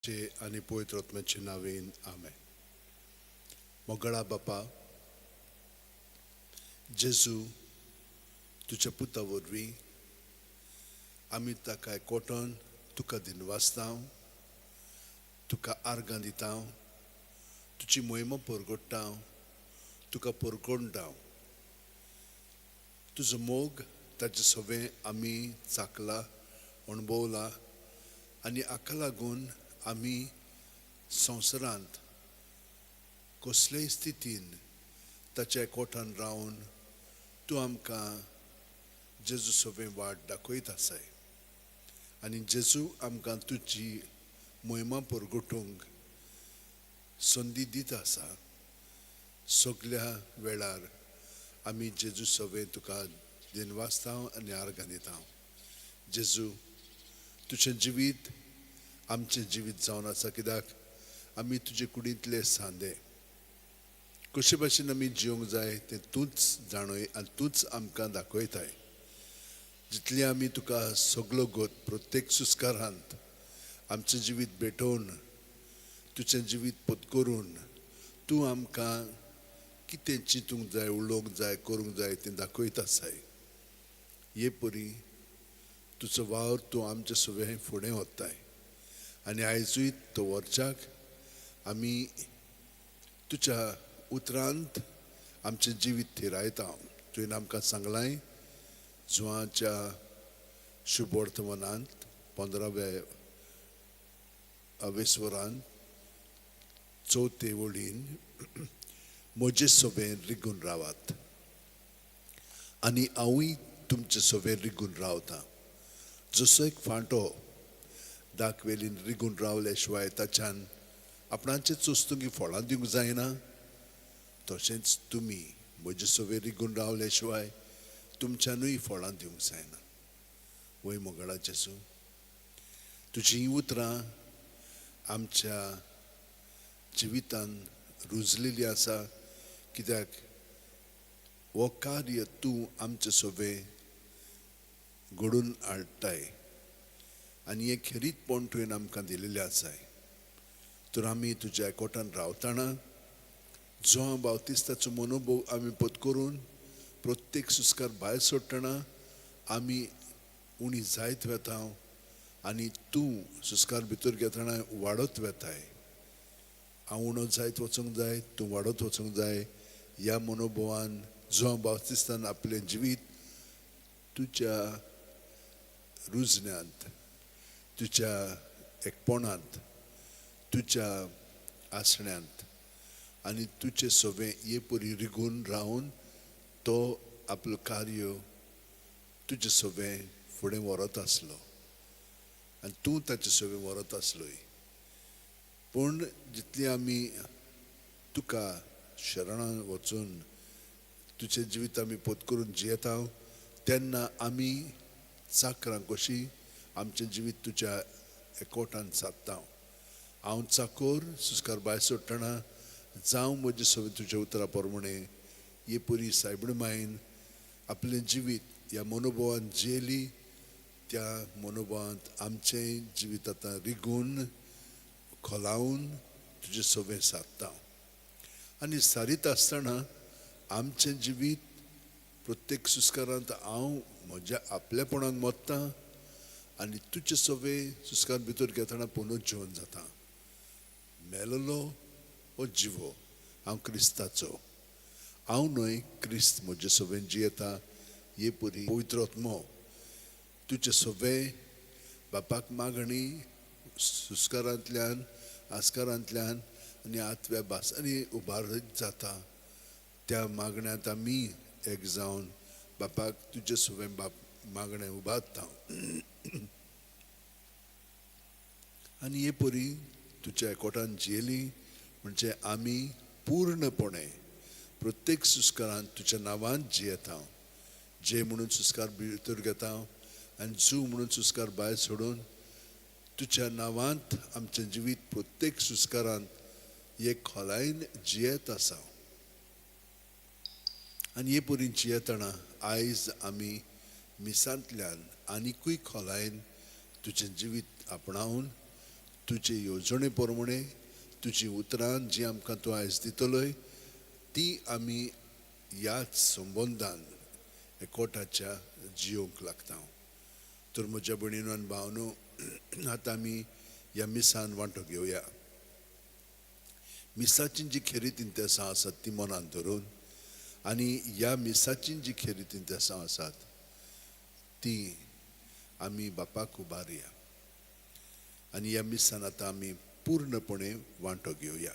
आनी पवित्र आत्म्याचे नांवेन आमेन. मोगळा बापा जेजू, तुज्या पुता वरवीं आमी ताका एकवटून तुका दिनवासता, तुका आर्गां दिता, तुजी मोहिमा परगट्टा, तुका परगोणटा. तुजो मोग ताचे सवें आमी चाकला, अणभवला आनी हाका लागून आमी संवसारांत कसलेय स्थितीन ताच्या एकवटान रावन तूं आमकां जेजू सवें वाट दाखयत आसाय आनी जेजू आमकां तुजी मोहिमा परगटूंक संदी दीत आसा. सगल्या वेळार आमी जेजू सवें तुका दिनवासता आनी आर्गां दिता. जेजू, तुजें जिवीत आमचें जिवीत जावन आसा, कित्याक आमी तुजे कुडींतले सांदे. कशे भाशेन आमी जिवंक जाय तें तूंच जाणय आनी तूंच आमकां दाखयताय. जितली आमी तुका सगलो गोत प्रत्येक सुस्कारांत आमचें जिवीत भेटोवन, तुजें जिवीत पत्करून तूं आमकां कितें चिंतूंक जाय, उलोवंक जाय, करूंक जाय तें दाखयत आसाय. हे परी तुजो वावर तूं आमचे सवें फुडें व्हरताय आनी आयजूय तो व्हरच्याक आमी तुज्या उतरांत आमचें जिवीत थिरायता. तुवें आमकां सांगलां जुवाच्या शुभवर्तमानांत 15व्या अवेस्वरांत चवथे वळीन, म्हजे सवें रिगून रावात आनी हांवूय तुमचे सवें रिगून रावता. जसो एक फांटो दाखवेलीन रिगून रावल्या शिवाय ताच्यान आपणाचे चोस्तुंगी फळां दिवंक जायना, तशेंच तुमी म्हजे सवें रिगून रावल्या शिवाय तुमच्यानूय फळां दिवंक जायना. वय मोगाळा जेजू, तुजीं उतरां आमच्या जिवितान रुजलेली आसा, कित्याक हो कार्य तूं आमचे सवें घडून हाडटाय आनी हें खेरीतपण तुवें आमकां दिलेलें आसाय. तर आमी तुज्या एकवटान रावतना जो बावतिस्ताचो मनोभव आमी पत्करून प्रत्येक सुस्कार भायर सोडटना आमी उणी जायत वेता आनी तूं सुस्कार भितर घेतना वाडत वेताय. हांव उणो जायत वचूंक जाय, तूं वाडत वचूंक जाय. ह्या मनोभवान जो बावतिस्तान आपलें जिवीत तुज्या रुजण्यांत, तुज्या एकपणांत, तुज्या आसण्यांत आनी तुजे सवें हे परी रिगून रावन तो आपलो कार्य तुजे सवें फुडें व्हरत आसलो आनी तूं ताचे सवें व्हरत आसलोय. पूण जितली आमी तुका शरणान वचून तुजें जिवीत आमी पोत करून जियेता तेन्ना आमी चाकरां कशीं आमचें जिवीत तुज्या एकवटान सादता. हांव चाकोर सुस्कार भायर सोडटना जावं म्हजें सगळें तुज्या उतरा प्रमाणें. हे परी सायबीण मायन आपलें जिवीत ह्या मनोभावान जियेली, त्या मनोभावांत आमचें जिवीत आतां रिगून खोलावन तुजें सगळें सादता आनी सारीत आसतना आमचें जिवीत प्रत्येक सुस्कारांत हांव म्हज्या आपलेपणाक मत्ता आनी तुजे सगळे सुस्कार भितर घेतना पुनर्जिवन जाता. मेलोलो हो जिवो हांव क्रिस्ताचो, हांव न्हय, क्रिस्त म्हजे सवें जियेता. हे परी पवित्र आत्मो तुजे सवें बापाक मागणी सुस्कारांतल्यान, आस्कारांतल्यान आनी आतव्या भासांनी उबारीत जाता. त्या मागण्यांत आमी एक जावन बापाक तुजे सवें बाप मागणें उबारता आनी हे परी तुज्या एकवटान जियेली म्हणजे आमी पूर्णपणे प्रत्येक सुस्कारांत तुज्या नांवान जियेता. जे म्हणून सुस्कार भितर घेता आनी जू म्हणून सुस्कार भायर सोडून तुज्या नांवांत आमचें जिवीत प्रत्येक सुस्कारांत एक खोलायेन जियेत आसा. आनी हे परी जियेतना आयज आमी मिसांतल्यान आनिकूय खोलायेन तुजें जिवीत आपणावन तुजे येवजणे प्रमाणे तुजी उतरां जी आमकां तूं आयज दितलोय ती आमी ह्याच संबंदान एकवटाच्या जियोंक लागता. तर म्हज्या भयणीनो आनी भावनो, आतां आमी ह्या मिसान वांटो घेवया. मिसाची जी खेरीत इंतेसां आसात ती मनान धरून आनी ह्या मिसाची जी खेरीत इंतेसां आसात ती आमी बापाक उबारया आनी ह्या मिसान आतां आमी पूर्णपणे वांटो घेवया.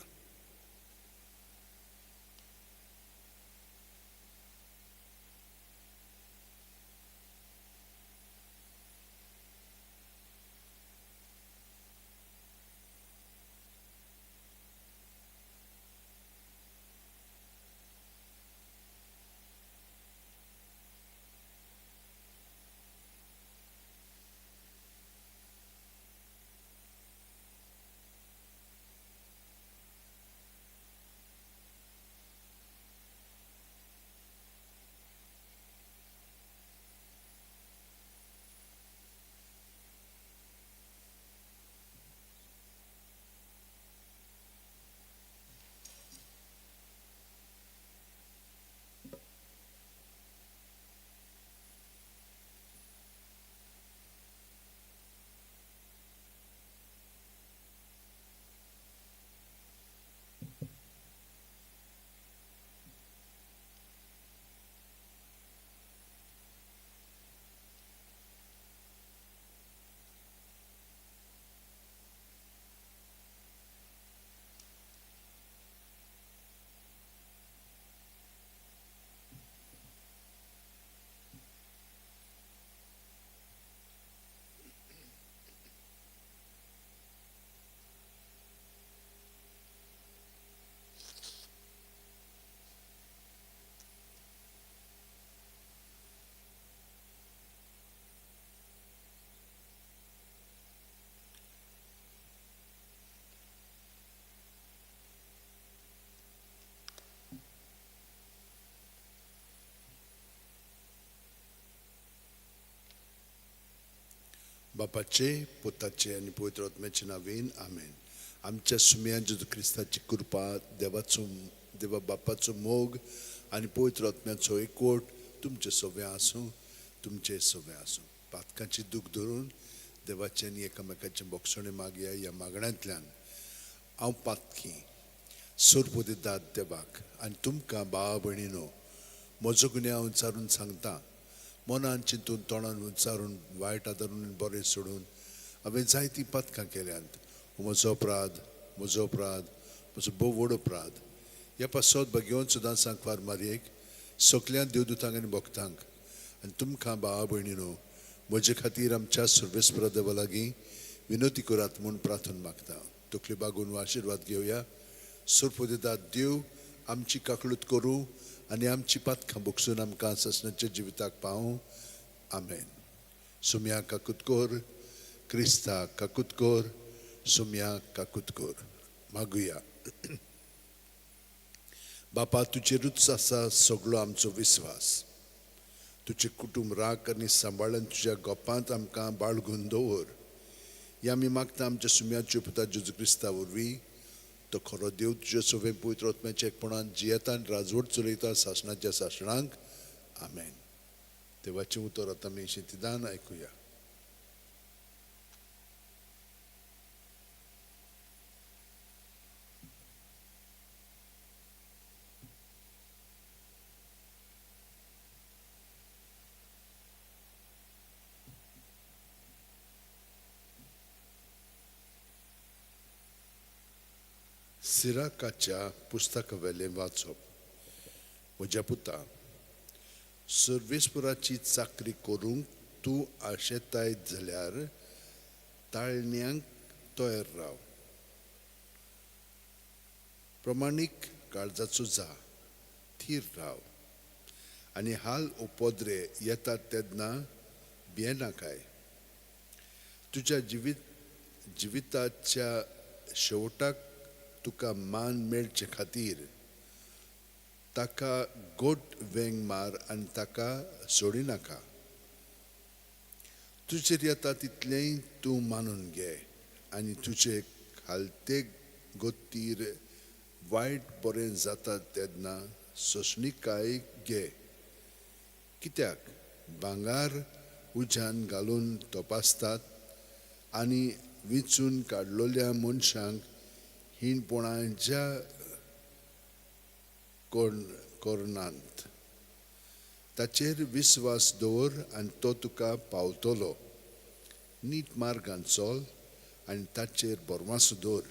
बापाचे, पुताचे आनी पवित्र आत्म्याचे नांवान आमेन. आमच्या सुम्यान जेजू क्रिस्ताची कृपा, देवाचो देवा बापाचो मोग आनी पवित्र आत्म्याचो एकवट तुमचे सगळें आसूं, तुमचे सगळें आसूं. पातकांची दूख धरून देवाचे आनी एकामेकाचे बोगसणे मागया. ह्या मागण्यांतल्यान हांव पातकी सोरपो दितात देवाक आनी तुमकां भावा भयणीनो म्हजो गुन्यांव उच्चारून सांगता. मनान चिंतून, तोंडान उच्चारून, वायट आदारून बरें सोडून हांवें जायतीं पातकां केल्यांत. म्हजो अपराध, म्हजो अपराध, म्हजो भोव व्हड अपराध. ह्या पासत भगेवन सुद्दां सांकवार मारयेक, सगल्या देवदूतांक आनी भक्तांक आनी तुमकां भावा भयणीनो म्हजे खातीर आमच्या सर्वेस्परा देवा लागीं विनोती करात म्हूण प्रार्थना मागता. तकली बागून आशिर्वाद घेवया. सोरपो दितात देव आमची काकळूत करूं आनी आमची पातकां बोगसून आमकां ससनाच्या जिविताक पावूं. आमेन. सुम्या काकूत कोर, क्रिस्ता काकूत कोर, सुम्या काकूत कोर. मागुया. बापा, तुजेरूच आसा सगळो आमचो विस्वास. तुजें कुटुंब राख आनी सांबाळून तुज्या गोपांत आमकां बाळगून दवर. हें आमी मागता आमच्या सुम्याच्यो पुता जेजू क्रिस्ता वरवीं. तो खरो देव तुज्या सगळें पवित्र आत्म्याच्या एकपणान जियेता आनी राजवट चलयता सासणाच्या सासणांक. आमेन. देवाचें उतर आतां आमी शिंतिदान आयकुया. सिराकाच्या पुस्तकावेलें वाचप. म्हज्या पुता, सर्वेस्पुराची चाकरी करूंक तूं आशेतायत जाल्यार ताळण्यांक तयार राव. प्रमाणीक काळजाचो जा, थीर राव आनी हाल उपद्रे येतात तेन्ना भियेनाकाय. तुज्या जिविताच्या शेवटाक तुका मान मेळचे खातीर ताका गोट वेंग मार आनी ताका सोडिनाका. तुजेर येता तितलेंय तूं मानून घे आनी तुजे खालते गतीर वायट बरें जाता तेन्ना सोंसणीकाय घे. कित्याक भांगर उज्यान घालून तपासतात आनी विंचून काडलोल्या मनशांक हीणपणाच्या करनात. ताचेर विस्वास दवर आनी तो तुका पावतलो. नीट मार्गान चल आनी ताचेर भरवासो दवर.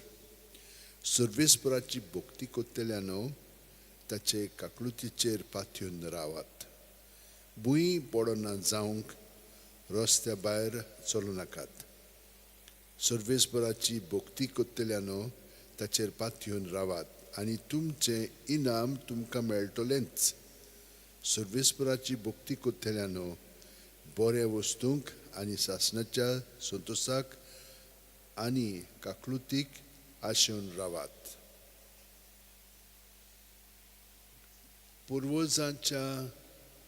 सर्वेस्पराची भक्ती करतल्यानो ताचे काकळुतीचेर पातयेवन रावात. भूंय पडना जावंक रस्त्या भायर चलूं नाकात. सर्वेस्पराची भक्ती करतल्यानो ताचेर पातयेवन रावात आनी तुमचें इनाम तुमकां मेळटलेंच. सर्वेस्पराची भक्ती करतल्यानो बऱ्या वस्तूंक आनी सासणाच्या संतोशाक आनी काकळुतीक आशेवन रावात. पुर्वजांच्या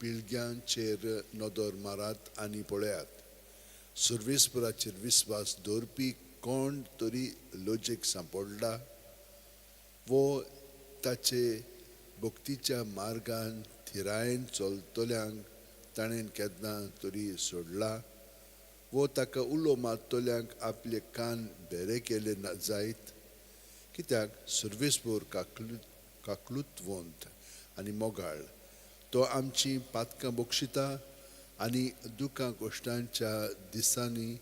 पिळग्यांचेर नदर मारात आनी पळयात. सर्वेस्पराचेर विस्वास दवरपी कोण तरी लजेक सांपडला वो ताचे भक्तीच्या मार्गान थिरायेन चलतल्यांक ताणें केन्ना तरी सोडला वो ताका उलो मारतल्यांक आपले कान भेरे केले ना जायत. कित्याक सर्वेस्पर काकलुतवंत आनी मोगाळ. तो आमची पातकां बक्षिता आनी दुखां कश्टांच्या दिसांनी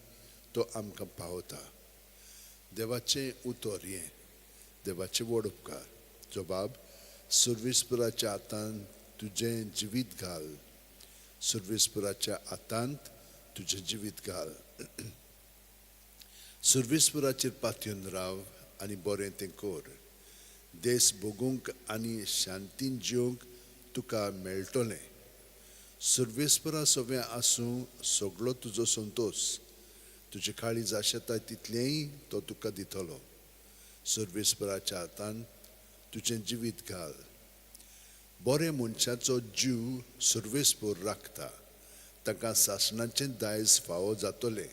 तो आमकां पावता. देवाचें उतर हें देवाचें व्हड उपकार. जबाब सर्वेस्पराच्या हातान तुजें जिवीत घाल. सर्वेस्पराच्या हातांत तुजें जिवीत घाल. सर्वेस्पराचेर पातयेवन राव आनी बरें तें कर. देश भोगूंक आनी शांतीन जिवंक तुका मेळटलें. सर्वेस्परा सगळें आसूं सगळो तुजो संतोश. तुजे काळीज आशेता तितलेंय तो तुका दितलो. सर्वेस्पराच्या हातान तुजें जिवीत घाल. बरे मनशाचो जीव सर्वेस्पर राखता. ताका सासणाचें दायज फावो जातलें.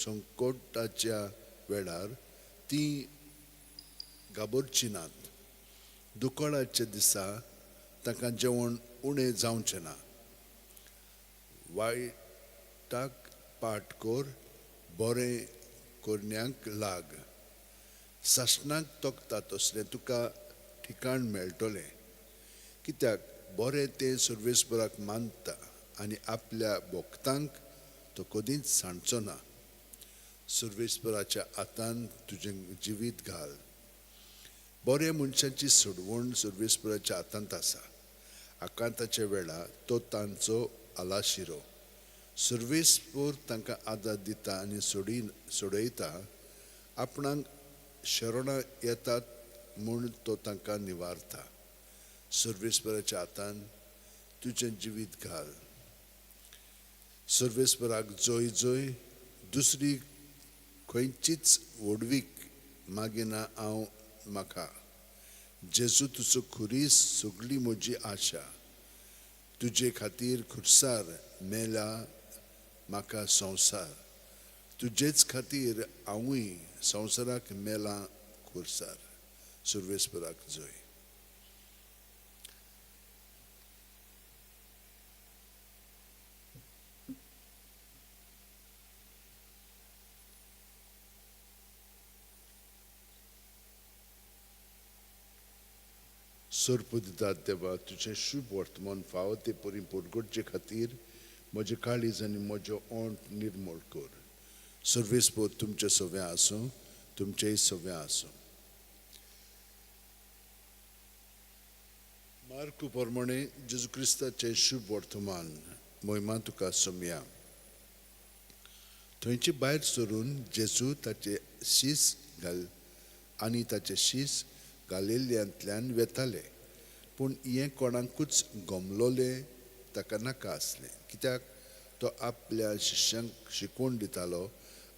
संकटाच्या वेळार ती घाबरची नात. दुकळाच्या दिसा तांकां जेवण उणें जावचें ना. वायटाक पाट कर, बरें करण्यांक लाग. सासणाक तोखता तसलें तुका ठिकाण मेळटलें. कित्याक बरें तें सर्वेस्पराक मानता आनी आपल्या भक्तांक तो कदींच सांडचो ना. सर्वेस्पराच्या हातान तुजें जिवीत घाल. बऱ्या मनशाची सोडवण सर्वेस्पराच्या हातांत आसा. आकांताच्या वेळा तो तांचो आलाशिरो. सर्वेस्पर तांकां आदार दिता आनी सोडयता. आपणाक शरणां येतात म्हूण तो तांकां निवारता. सर्वेस्पराच्या हातान तुजें जिवीत घाल. सर्वेस्पराक जोय जोय. दुसरी खंयचीच व्हडवीक मागिना हांव म्हाका. जेजू तुजो खुरीस सगळी म्हजी आशा. तुजे खातीर खुर्सार मेला म्हाका संवसार. तुजेच खातीर हांवूय संवसाराक मेला खुर्सार. सर्वेस्पराक जोय. सोरपुदितात देवा, तुजें शुभ वर्तमान फावो ते परी परगटचे खातीर म्हजें काळीज आनी म्हजो ओंठ निर्मूळ कर. सर्वेस्पर तुमचें सगळें आसूं, तुमचेंय सगळें आसूं. मार्कू प्रमाणे जेजू क्रिस्ताचें शुभ वर्तमान. मोहिमा तुका सोमया. थंयचे भायर सरून जेजू ताचे शीस घाल आनी ताचे शीस गालिल्यांतल्यान वेताले. पूण हें कोणाकूच गमलोलें ताका नाका आसलें. कित्याक तो आपल्या शिष्यांक शिकवण दितालो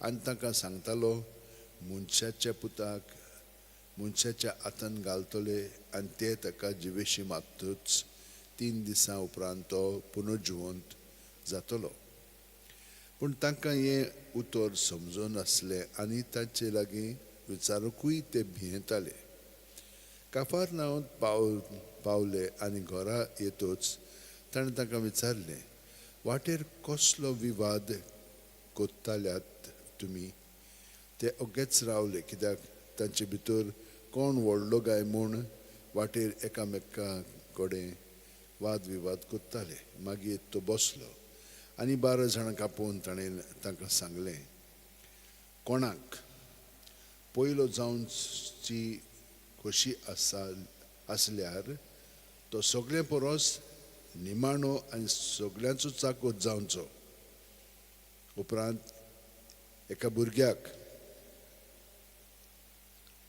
आनी तांकां सांगतालो, मनशाच्या पुताक मनशाच्या हातान घालतले आनी ते ताका जिवेशी मारतूच 3 दिसां उपरांत तो पुनर्जिवंत जातलो. पूण तांकां हें उतर समजनासलें आनी तांचे लागीं विचारुकूय ते भियेताले. काफारनांवांत पावले आनी घरा येतच ताणें तांकां विचारलें, वाटेर कसलो विवाद कोत्ताल्यात तुमी? ते ओगेच रावले, कित्याक तांचे भितर कोण व्हडलो काय म्हूण वाटेर एकामेका कडेन वाद विवाद करताले. मागीर तो बसलो आनी 12 जाणांक आपोवन ताणें तांकां सांगलें, कोणाक पयलो जावची खोशी आसा आसल्यार तो सगळें परस निमाणो आनी सगळ्यांचो चाकोत जावचो. उपरांत एका भुरग्याक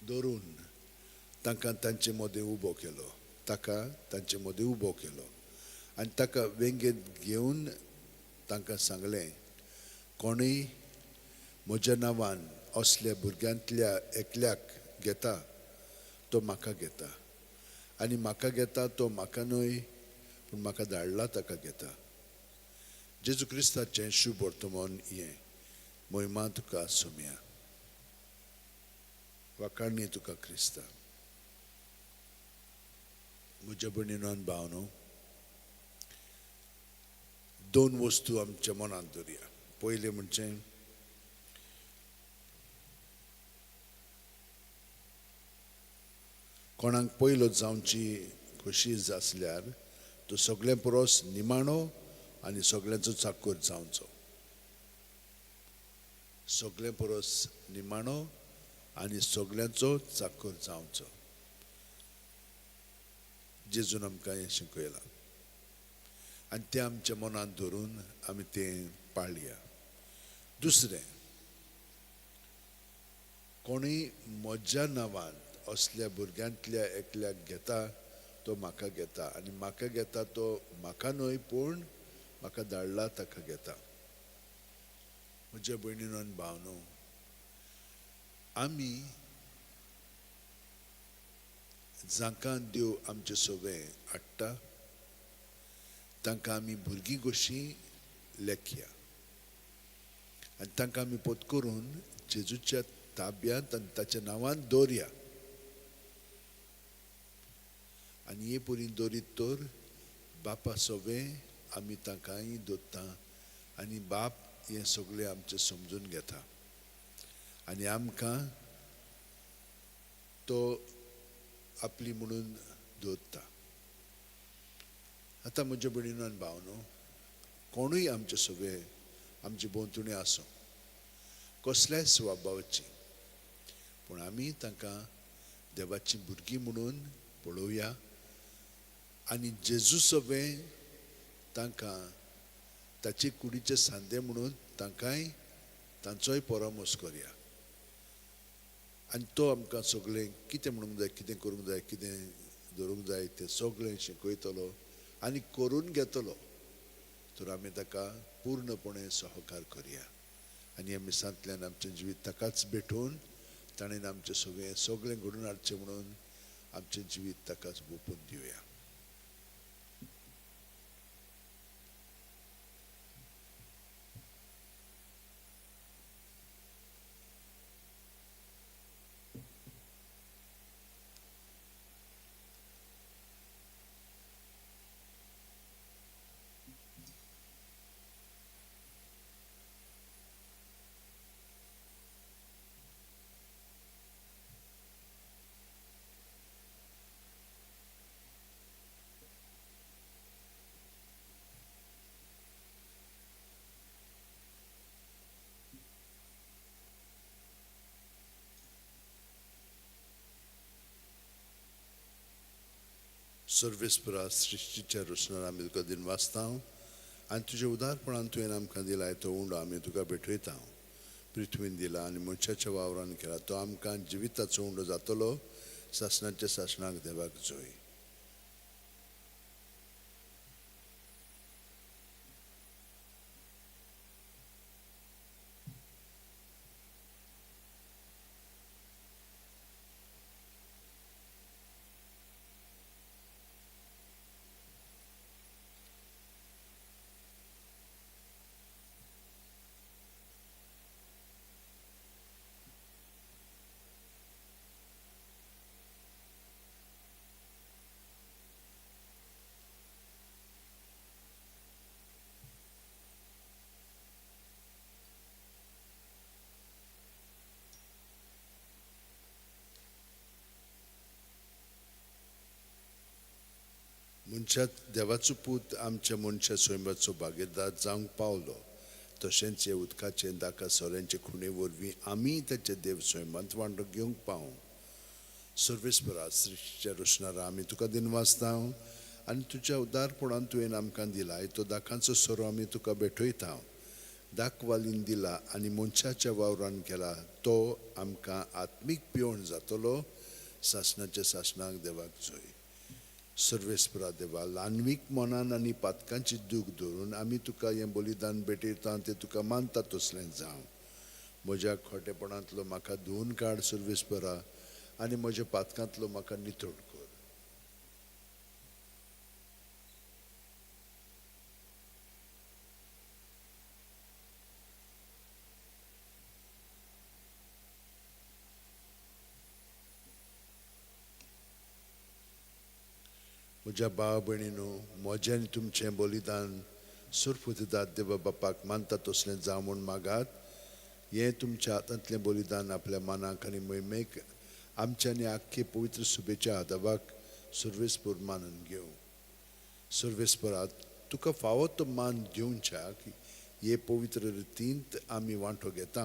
धरून तांकां तांचे मदें उबो केलो, ताका तांचे मदें उबो केलो आनी ताका वेंगेंत घेवन तांकां सांगलें, कोणूय म्हज्या नांवान असल्या भुरग्यांतल्या एकल्याक घेता तो म्हाका घेता, आनी म्हाका घेता तो म्हाका न्हय पूण म्हाका धाडला ताका घेता. जेजू क्रिस्ताचें शुभ वर्तमान हें. मोहिमा तुका सोम्या, वाखाणणी तुका क्रिस्ता. म्हज्या भयणीनो आनी भावनो, 2 वस्तू आमच्या मनांत दवरया. पयलें म्हणजे कोणाक पयलो जावची खोशी आसल्यार तो सगळें परस निमाणो आनी सगळ्यांचो चाकोर जावचो. सगळें परस निमाणो आनी सगळ्यांचो चाकोर जावचो. जेजून आमकां हें शिकयलां आनी तें आमच्या मनांत धरून आमी तें पाळया. दुसरें, कोणूय म्हज्या नांवान असल्या भुरग्यांतल्या एकल्याक घेता तो म्हाका घेता, आनी म्हाका घेता तो म्हाका न्हय पूण म्हाका धाडला ताका घेता. म्हज्या भयणीनो आनी भावनो, आमी जांकां देव आमचे सगळें हाडटा तांकां आमी भुरगीं कशीं लेखया आनी तांकां आमी पोत करून जेजूच्या ताब्यांत आनी ताच्या नांवान दवरया. आनी हे परी दवरीत तर बापा सगळें आमी तांकांय दवरता आनी बाप हें सगळें आमचें समजून घेता आनी आमकां तो आपली म्हणून दवरता. आतां म्हज्या भयणीनो आनी भावनो, कोणूय आमचे सगळे आमचे भोंवतणी आसूं, कसल्याय स्वभावाची, पूण आमी तांकां देवाची भुरगीं म्हणून पळोवया आनी जेजू सगळें तांकां ताचे कुडीचे सांदे म्हणून तांकांय तांचोय परामर्श करया. आनी तो आमकां सगळें कितें म्हणूंक जाय, कितें करूंक जाय, कितें धरूंक जाय तें सगळें शिकयतलो आनी करून घेतलो. तर आमी ताका पूर्णपणे सहकार करया आनी ह्या मिसांतल्यान आमचें जिवीत ताकाच भेटोवन ताणें आमचें सगळें सगळें घडून हाडचें म्हणून आमचें जिवीत ताकाच ओंपून दिवया. सर्वेस्परा सृश्टीच्या रचणार आमी तुका दिन वाचता आनी तुज्या उदारपणान तुवें आमकां दिला तो उंडो आमी तुका भेटयता. पृथ्वीन दिला आनी मनशाच्या वावरान केला तो आमकां जिविताचो उंडो जातलो. सासणाच्या सासणाक देवाक जोय. मनशा देवाचो पूत आमच्या मनशा स्वयंबाचो भागीदार जावंक पावलो. तशेंच हे उदकाचे दाका सोऱ्यांचे खुणे वरवीं आमी ताच्या देव स्वयंबांत वांटो घेवंक पावूं. सर्वेस्परा सृश्टीच्या रोशनारा आमी तुका दिनवासता आनी तुज्या उदारपणान तुवें आमकां दिला तो दाकांचो सोरो आमी तुका भेटयता. दाखवालीन दिला आनी मनशाच्या वावरान केला तो आमकां आत्मीक पिवण जातलो. सासणाच्या सासणाक देवाक जोय. सर्वेस्परा देवा, ल्हानवीक मनान आनी पातकांची दूख धरून आमी तुका हें बलिदान भेटयता तें तुका मानता तसलें जावं. म्हज्या खोटेपणांतलो म्हाका धुवून काड सर्वेस्परा आनी म्हज्या पातकांतलो म्हाका नितळ कर. म्हज्या भाव भयणीनो, म्हजें आनी तुमचें बलिदान सुरफुतीदाद देवा बापाक मानता तसलें जावं म्हूण मागात. हें तुमच्या हातांतलें बलिदान आपल्या मनाक आनी मोहिमेक आमच्या आनी आख्खे पवित्र सुबेच्या आदाबाक सर्वेस्पर मानून घेवं. सर्वेस्परात तुका फावो तो मान दिवच्याक हे पवित्र रितींत आमी वांटो घेता.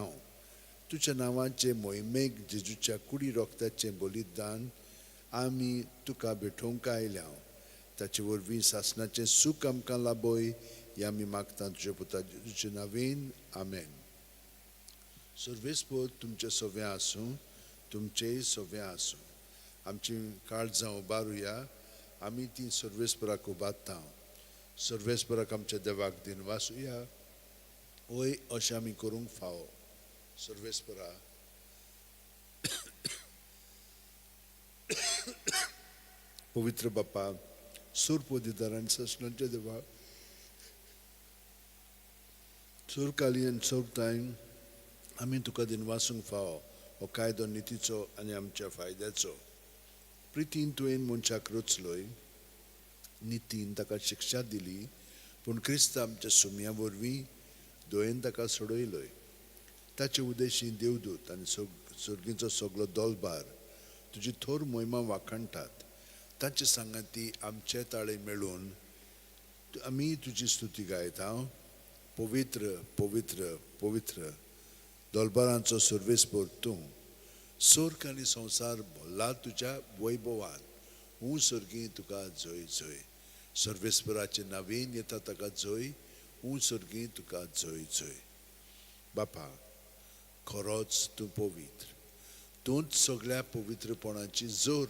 तुज्या नांवाचे मोहिमेक जेजूच्या कुडी रोगताचें बलिदान आमी तुका भेटोवंक आयल्या. ताचे वरवीं सासणाचें सूख आमकां लाबय हें आमी मागता तुज्या पुता जेजूचे नांवेन. आमेन. सर्वेस्पर तुमचें सगळें आसूं, तुमचेंय सगळें आसूं. आमची काळजां उबारुया, आमी ती सर्वेस्पराक उबारता. सर्वेस्पराक आमच्या देवाक दिनवासुया. वय अशें आमी करूंक फावो. सर्वेस्परा पवित्र बापा, सूर पदिदार आनी सासणाच्या देवा, सुरकाली आनी सोबताय आमी तुका दिनवासूंक फावो. हो कायदो नितीचो आनी आमच्या फायद्याचो. प्रितीन तुवें मनशाक रचलोय, नितीन ताका शिक्षा दिली, पूण क्रिस्त आमच्या सुमया वरवीं दोयेन ताका सोडयलोय. ताचे उदेशी देवदूत आनी सर्गीचो सगलो दोलबार तुजी थोर मोहिमा वाखाणटात. तांचे सांगाती आमचे ताळे मेळून आमी तुजी स्तुती गायता. पवित्र पवित्र पवित्र दोलबारांचो सर्वेस्पर तूं. सोर्ग आनी संवसार भरला तुज्या वैभवान. हूं सर्गी तुका जय जय. सर्वेस्पराचे नवीन येता ताका जय. हूं सर्गी तुका जय जय. बापा, खरोच तूं पवित्र, तूंच सगळ्या पवित्रपणाची जोर.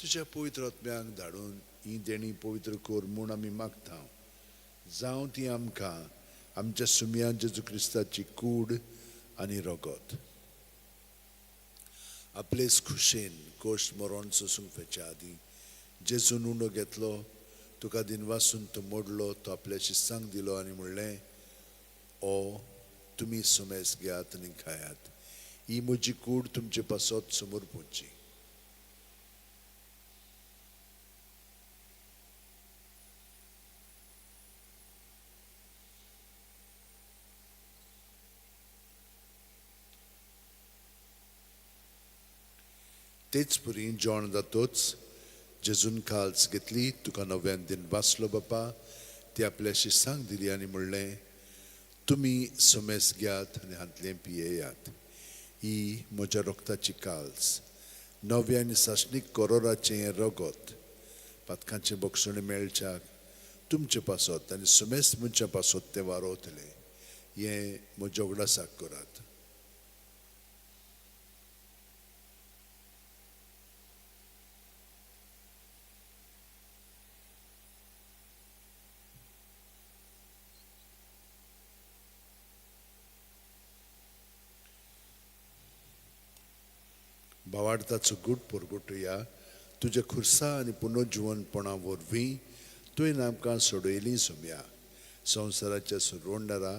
तुज्या पवित्र आत्म्याक धाडून ही देणी पवित्र कर म्हूण आमी मागता. जावं ती आमकां आमच्या सुमया जेजू क्रिस्ताची कूड आनी रगत. आपलेच खुशेन कोश्ट मरण सोसूंक वेच्या आदीं जेजून उंडो घेतलो, तुका दिनवासून तो मोडलो, तो आपल्या शिस्तांक दिलो आनी म्हणलें, ओ तुमी सुमेस घेयात आनी खायात, ही म्हजी कूड तुमचे पासत समोर पोवची. तेच परी जेवण जातोच जेजून काल्स घेतली, तुका नव्यान दिन वाचलो बापा, ती आपल्या शिस्तांक दिली आनी म्हणलें, तुमी समेस घेयात आनी हांतलें पियेयात, ही म्हज्या रोगताची काल्स, नव्या आनी सासणीक करोराचें रगत, पातकांचें बक्षणें मेळच्याक तुमचे पासत आनी समेस्त मनशां पासत तें वारोवतलें. हें म्हज्या उगडासाक करात. भावार्थाचो गूट परगटुया तुज्या खुर्सा आनी पुनर्जिवनपणा वरवीं तुवें आमकां सोडयली सोम्या. संवसाराच्या सोडवणदारा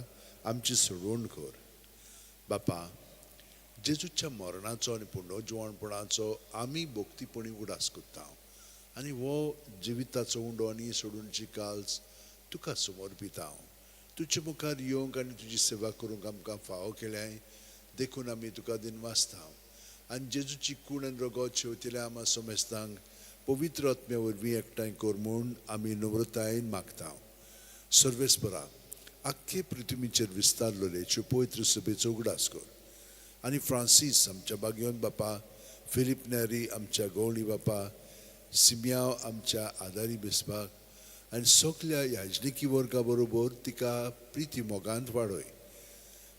आमची सोडवण कर. बापा, जेजूच्या मरणाचो आनी पुनर्जिवनपणाचो आमी भक्तीपणी उगडास करता आनी हो जिविताचो उंडो आनी सोडूनची काल्स तुका समर्पिता. तुजे मुखार येवंक आनी तुजी सेवा करूंक आमकां फावो केल्याय देखून आमी तुका दिनवासता. आनी जेजूची कूड आनी रगत शेवतिल्या आमा समेस्तांक पवित्र आत्म्या वरवीं एकठांय कर म्हूण आमी नम्रतायेन मागता. सर्वेस्परा, आख्खे पृथ्वीचेर विस्तारलेले पवित्र सभेचो उगडास कर आनी फ्रांसीस आमच्या बागयोन बापा, फिलीप नेरी आमच्या गवळी बापा, सिमियाव आमच्या आदारी बेसपाक आनी सगल्या याजनिकी वर्गा बरोबर तिका प्रिती मोगांत वाडय.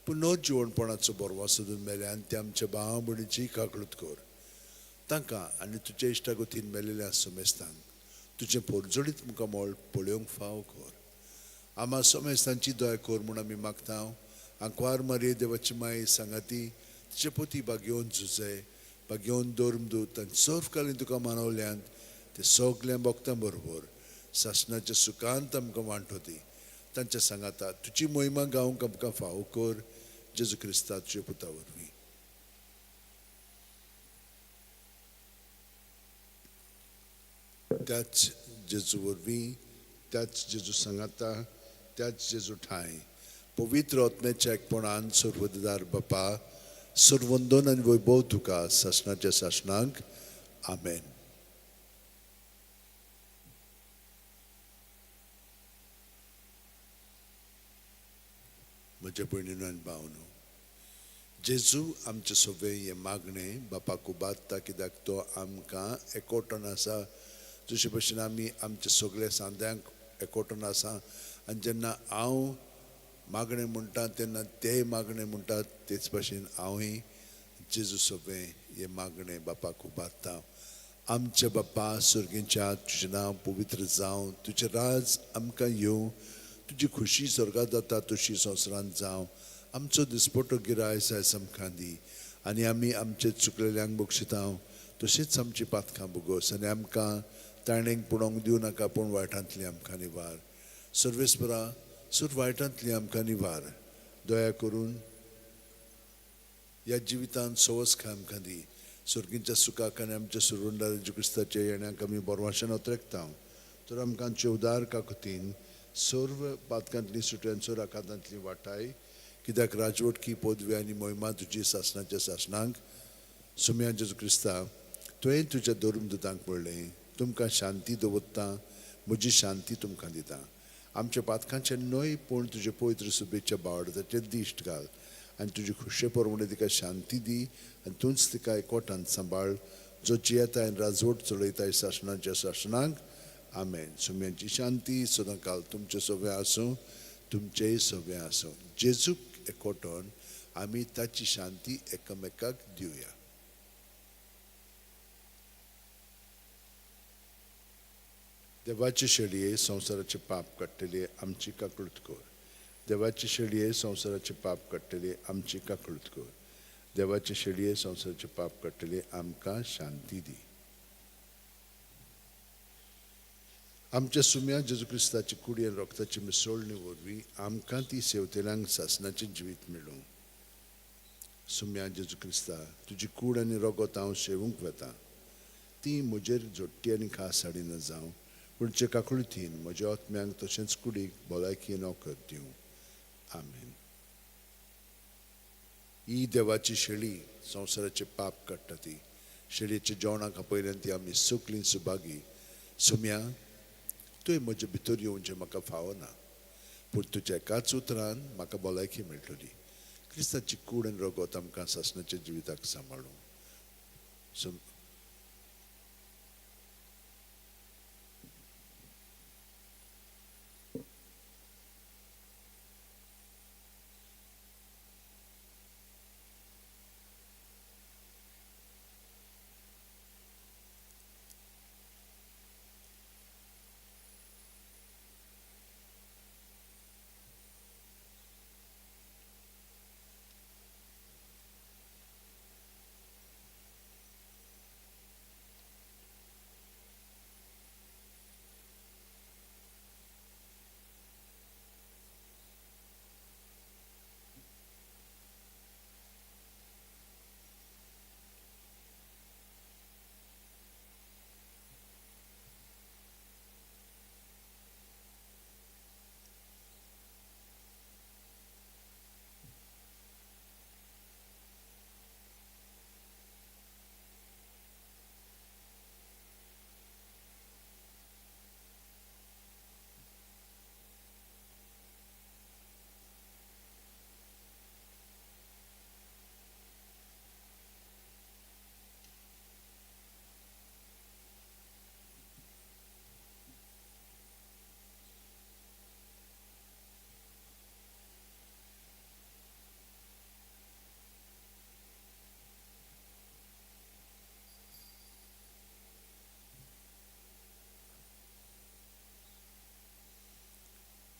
पुनर्जिवणपणाचो बरवा सोदून मेल्यान ते आमच्या भाव भयणीची काकळूत कर. तांकां आनी तुज्या इश्टागतीन मेलेल्या समेस्तांक तुजें पोरजोडीत मुखामळ पळोवंक फाव कर. आमा समेस्तांची दया कर म्हूण आमी मागता. आंकवार मारये देवाची माय सांगाती तिचे पोती बागेवन झुजे बागेवन धर्मदूत आनी सर्वकालीन तुका मानवल्यान ते सगल्या भक्तां बरोबर सासणाच्या सुखांत आमकां वांटो दी. तांच्या सांगाता तुजी मोहिमा गावंक आमकां फावो कर. जेजू क्रिस्ता तुज्या पुता वरवीं. त्याच जेजू वरवीं, त्याच जेजू सांगाता, त्याच जेजू ठांय पवित्र आत्म्याच्या एकपणान सर्वदार बापा, सर्वंदन आनी वैभव तुका सासणाच्या सासणाक. आमेन. म्हज्या भयणीनो आनी भावनो, जेजू आमचे सगळे हें मागणें बापाक उबारता कित्याक तो आमकां एकोटण आसा. जशे भशेन आमी आमच्या सगळ्या सांद्यांक एकोटण आसा आनी जेन्ना हांव मागणें म्हणटा तेन्ना तेय मागणें म्हणटात, तेच भशेन हांवूय जेजू सगळें हें मागणें बापाक उबारता. आमच्या बापा सर्गीच्या, तुजें नांव पवित्र जावं, तुजें राज आमकां येवं, तुजी खुशी स्वर्गांत जाता तशी संवसारांत जावं. आमचो दिसपटो गिरायस आयज आमकां दी आनी आमी आमचे चुकलेल्यांक बक्षिता तशेंच आमची पातकां भोगोस आनी आमकां ताणेंक पुणोंक दिवं नाका, पूण वायटांतली आमकां निवार. सर्वेस्परा, सुर वायटांतली आमकां निवार. दया करून ह्या जिवितांत सवस आमकां दी. सर्गींच्या सुखाक आनी आमच्या सुरवंडार जेजू क्रिस्ताच्या येण्याक आमी बरवाशेन अत्रेकता. तर आमकां आमचे उदार काकुतीन सर्व पातकांतली सुटयांचो राखातांतली वाटाय, कित्याक राजवटकी पदवी आनी मोहिमा तुजी सासणाच्या सासणाक. सुम्या जेजू क्रिस्ता, तुवें तुज्या धर्मदूतांक म्हणलें, तुमकां शांती दवरता, म्हजी शांती तुमकां दिता. आमच्या पातकांचें न्हय पूण तुजे पवित्र सुबेच्या बावडताचेर दिश्ट घाल आनी तुजी खुशे प्रमाणे तिका शांती दी आनी तूंच तिका एकवटान सांबाळ, जो जियेता आनी राजवट चलयता सासणाच्या सासणाक. आमेन. सुम्यांची शांती सदांकाल तुमचें सगळें आसूं, तुमचेंय सगळें आसूं. जेजूक एकवटून आमी ताची शांती एकामेकाक दिवया. देवाचे शेळये संवसाराचे पाप काडटले आमची काकळूत कर. देवाचे शेळये संवसाराचे पाप काडटले आमची काकळूत कर. देवाचे शेळये संवसाराचे पाप काडटले आमकां शांती दी. आमच्या सुम्या जेजू क्रिस्ताची कुडी आनी रक्ताची मिसळणी वरवीं आमकां ती सेवतेल्यांक सासणाचें जिवीत मेळूं. सुम्या जेजू क्रिस्ता, तुजी कूड आनी रगत हांव शेवूंक वता, ती म्हजेर जोडटी आनी खास हाडिना जावं, पूण जे काकळुतीन म्हज्या आत्म्यांक तशेंच कुडीक भलायकी नोकर दिवं. आमेन. ही देवाची शेळी संवसाराचें पाप काडटा ती शेळयेच्या जेवणाक आपयल्यान ती आमी सगळीं सुभागी. सुम्या, तुवें म्हजे भितर येवचें म्हाका फावना, पूण तुज्या एकाच उतरान म्हाका भलायकी मेळटली. क्रिस्ताची कूड आनी रगत आमकां सासणाच्या जिविताक सांबाळूं.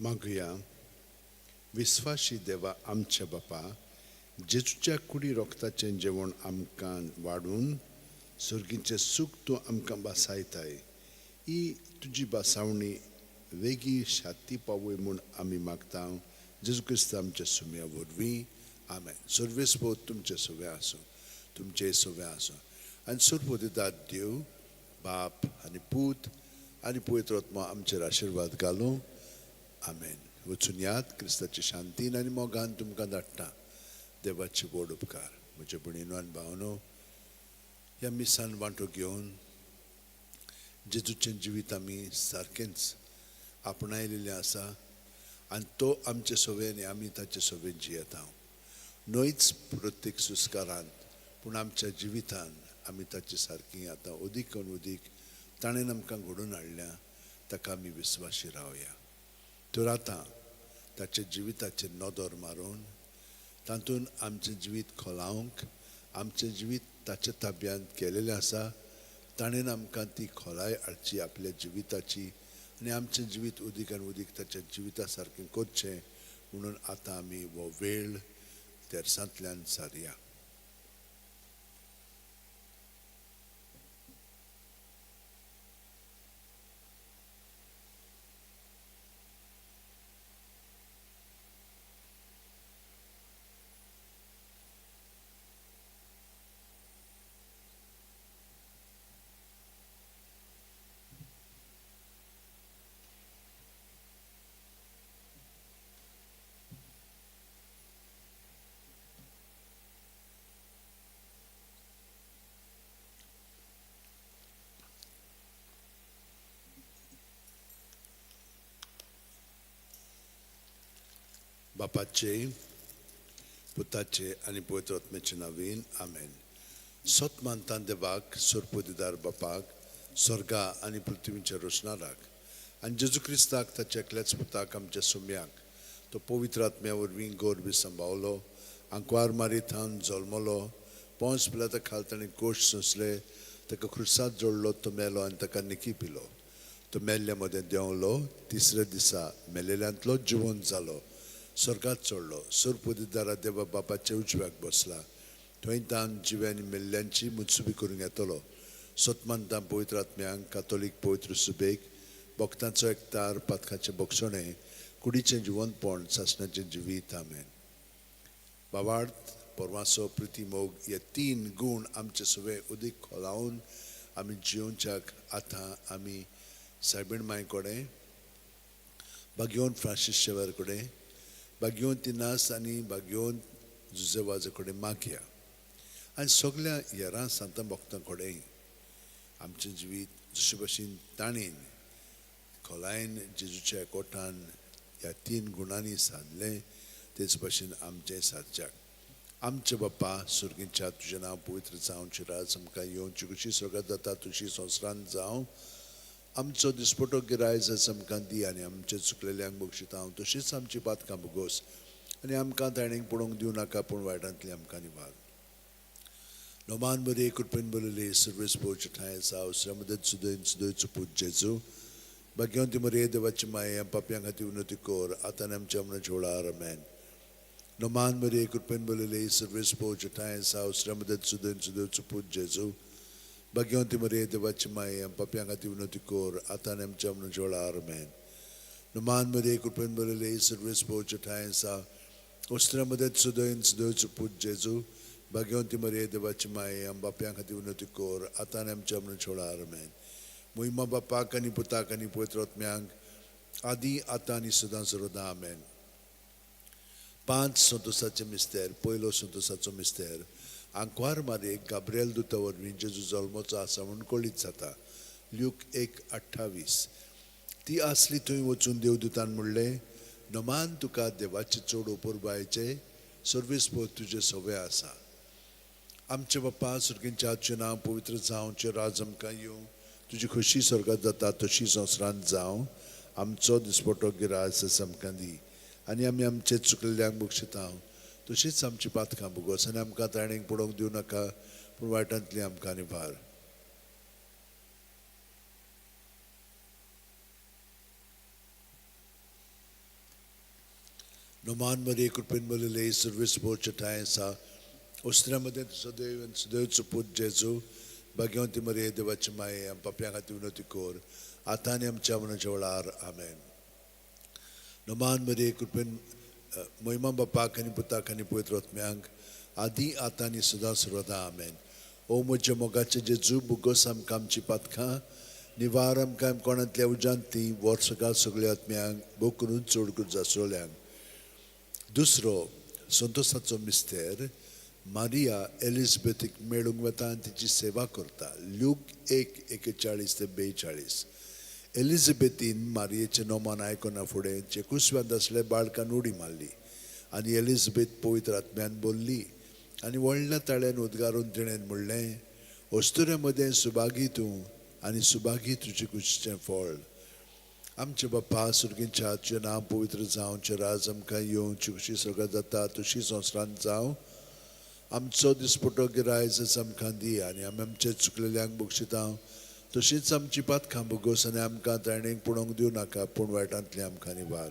मागुया. विस्वाशी देवा आमच्या बापा, जेजूच्या कुडी रोगताचें जेवण आमकां वाडून सर्गीचें सूख तूं आमकां भासायताय. ही तुजी भासावणी वेगीं शाती पावय म्हूण आमी मागता जेजू क्रिस्त आमच्या सुम्या वरवीं. आमेन. सर्वेस्पोत तुमचे सगळे आसूं, तुमचे सगळे आसूं आनी सर्वदिदात देव बाप आनी पूत आनी पवित्र आत्मा आमचेर आशिर्वाद घालूं. आमेन. वचून याद क्रिस्ताचे शांतीन आनी मोगान तुमकां धाडटा. देवाचे व्हड उपकार. म्हज्या भयणीनो आनी भावनो, ह्या मिसान वांटो घेवन जेजूचें जिवीत आमी सारकेंच आपणायलेलें आसा आनी तो आमचे सवे आनी आमी ताचे सवेन जियेता. न्हयच प्रत्येक सुस्कारांत पूण आमच्या जिवितान आमी ताचे सारकी आतां अदीक आनी अदीक ताणें आमकां घडोवन हाडल्या ताका आमी विस्वाशी रावया. तर आतां ताच्या जिविताचेर नदर मारून तातूंत आमचें जिवीत खोलावंक, आमचें जिवीत ताच्या ताब्यांत केलेलें आसा, ताणें आमकां ती खोलाय हाडची आपल्या जिविताची आनी आमचें जिवीत अदीक आनी अदीक ताच्या जिविता सारकें करचें म्हणून आतां आमी हो वेळ तेरसांतल्यान सारया. बापाचे, पुताचे आनी पवित्र आत्म्याचे नांवान आमेन. सत मानता देवाक, सोरपोदिदार बापाक, स्वर्गा आनी पृथ्वीच्या रोशनाराक आनी जेजू क्रिस्ताक ताच्या एकल्याच पुताक आमच्या सुम्याक, तो पवित्र आत्म्या वरवीं गोरबी सांबावलो, आंकवार मारी थावन जल्मलो, पोंस पिलाता खाल ताणें कोश सोंसले, ताका क्रुसाद जोडलो, तो मेलो आनी ताका निकी पिलो. तो मेल्ल्या मदें देंवलो, तिसऱ्या दिसा मेलेल्यांतलो जिवंत जालो, स्वर्गात चडलो, सोरपोदिदारा देवा बापाच्या उजव्याक बसला, थंय तान जिव्या आनी मेल्ल्यांची मुत्सुबी करूंक येतलो. सतमानता पवित्र आत्म्यांक, कातोलीक पवित्र सुबेक, भक्तांचो एकतार, पातकाचें बक्षणें, कुडीचें जिवंतपण, सासणाचें जिवीत. आमेन. बाबार्थ, परवासो, प्रिती, मोग हे तीन गूण आमचे सगळे उदीक खोलावन आमी जियोवच्याक आतां आमी सायबीण माय कडेन, बागयोन फ्रांसीस शेवर कडेन, बागयोन तिनास आनी बागयोन जुजेवाजा कडेन मागया आनी सगल्या हेरां सांतां भक्तां कडेन आमचें जिवीत जशे भशेन ताणेन खोलायेन जेजूच्या एकवटान ह्या तीन गुणांनी सादलें तेच भशेन आमचें सादच्याक. आमचे बाप्पा सुर्गीच्या, तुजें नांव पवित्र जावचें, राज आमकां येवची, खुशी स्वर्गात जाता तुशी संवसारांत जावं. आमचो दिसपटो गिरायज आमकां दी आनी आमचे चुकलेल्यांक बक्षिता हांव तशीच आमची पातकां भोगोस आनी आमकां ताणें पळोवंक दिवं नाका पूण वायटांतली आमकां निवार. नोमान बरी कृपेन बरयली सर्वेस पोवचे ठांय आसा श्रमदत सुदयन सुदयचो पूत जेजू, भाग्यवंती मरिये देवाची माये पापयां खातीर विनवती कर आतां आनी आमच्या मरणाच्या वेळार. आमेन. नोमान बरी कृपेन बरयली सर्वेस पोवचे ठांय आसा श्रमदत सुदयन सुदयचो पूत जेजू, भाग्यवंती मरिये देवाची माये पापयां खातीर विनवती कर आतां आनी आमच्या मरणाच्या वेळार. आमेन. नोमान मरिये कृपेन बरयली सर्वेस पोवचे ठांय आसा श्रमदत सुदयन सुदयचो पूत जेजू, भाग्यवंती मरिये देवाची माये बाप्यां खातीर विनवती कर आतां आनी आमच्या मरणाच्या वेळार. आमेन. मोहिमा बापाक आनी पुताक आनी पवित्र आत्म्यांक आदी आतां आनी सदां सर्वदा. आमेन. पांच संतोसाचे मिस्तेर. पयलो संतोसाचो मिस्तेर, आंकवार मारयेक गाब्रियल दुता वरवीं जेजू जल्मोचो आसा म्हूण कळीत जाता. ल्यूक 1:28. ती आसली थंय वचून देवदूतान म्हणलें, नमान तुका देवाचे चड उपरबायचे सर्वीस पद तुजें सवे आसा. आमचे बाप्पा सुर्गींच्या तुजें नांव पवित्र जावचें, राज आमकां येवं, तुजी खोशी स्वर्गात जाता तशी संवसारांत जावं. आमचो दिसपटो गिरास आमकां दी आनी आमी आमचे चुकलेल्यांक बक्षिता तशीच आमची पातकां भोगोस आनी आमकां ताणें पडोवंक दिवं नाका पूण वायटांतली आमकां निवार. नोमान मरिये कृपेन भरिल्ले सर्वेस्पोरचे ठांय आसा. ओस्त्र्या मदें सदैव आनी सदैवचो पूत जेजू, भाग्यवंती मरिये देवाची माये, आम पापयां खातीर विनवती कर आतां आनी आमच्या मरणाच्या वेळार. आमेन. नोमान मरिये कृपेन महिमा बापाक आनी पुताक आनी पवित्र आत्म्यांक, आदी आतां आनी सदां सर्वदा. आमेन. ओ म्हज्या मोगाचे जेजू, बुगोस आमकां आमची पातकां निवार आमकां कोणांतल्या उज्यांत ती वर्सकाळ सगळ्या आत्म्यांक भोव करून चड करून जासोल्यांक. दुसरो संतोसाचो मिस्तेर, मारिया एलिजबेथीक मेळूंक वता आनी तिची सेवा करता. ल्यूक 1:41 ते 42. एलिजबेथीन मारियेचें नोमान आयकना फुडें चेकुसव्यांत आसले बाळकान उडी मारली आनी एलिजबेथ पवित्र आत्म्यान बोल्ली आनी व्हडल्या ताळ्यान उद्गारून तिणें म्हणलें, अस्तुऱ्या मदें सुभागी तूं आनी सुभागी तुजे कुशीचें फळ. आमचे बाप्पा सुर्गींच्या, तुजें नांव पवित्र जावं, राज आमकां येवं, तुजी सगळें जाता तशी संवसारांत जावं. आमचो दिसपटो गिरायज आमकां दी आनी आमी आमचे चुकलेल्यांक बक्षिता तशीच आमची पातकां भोगोस आनी आमकां ताणेक पळोवंक दिवं नाका, पूण वायटांतली आमकां निवार.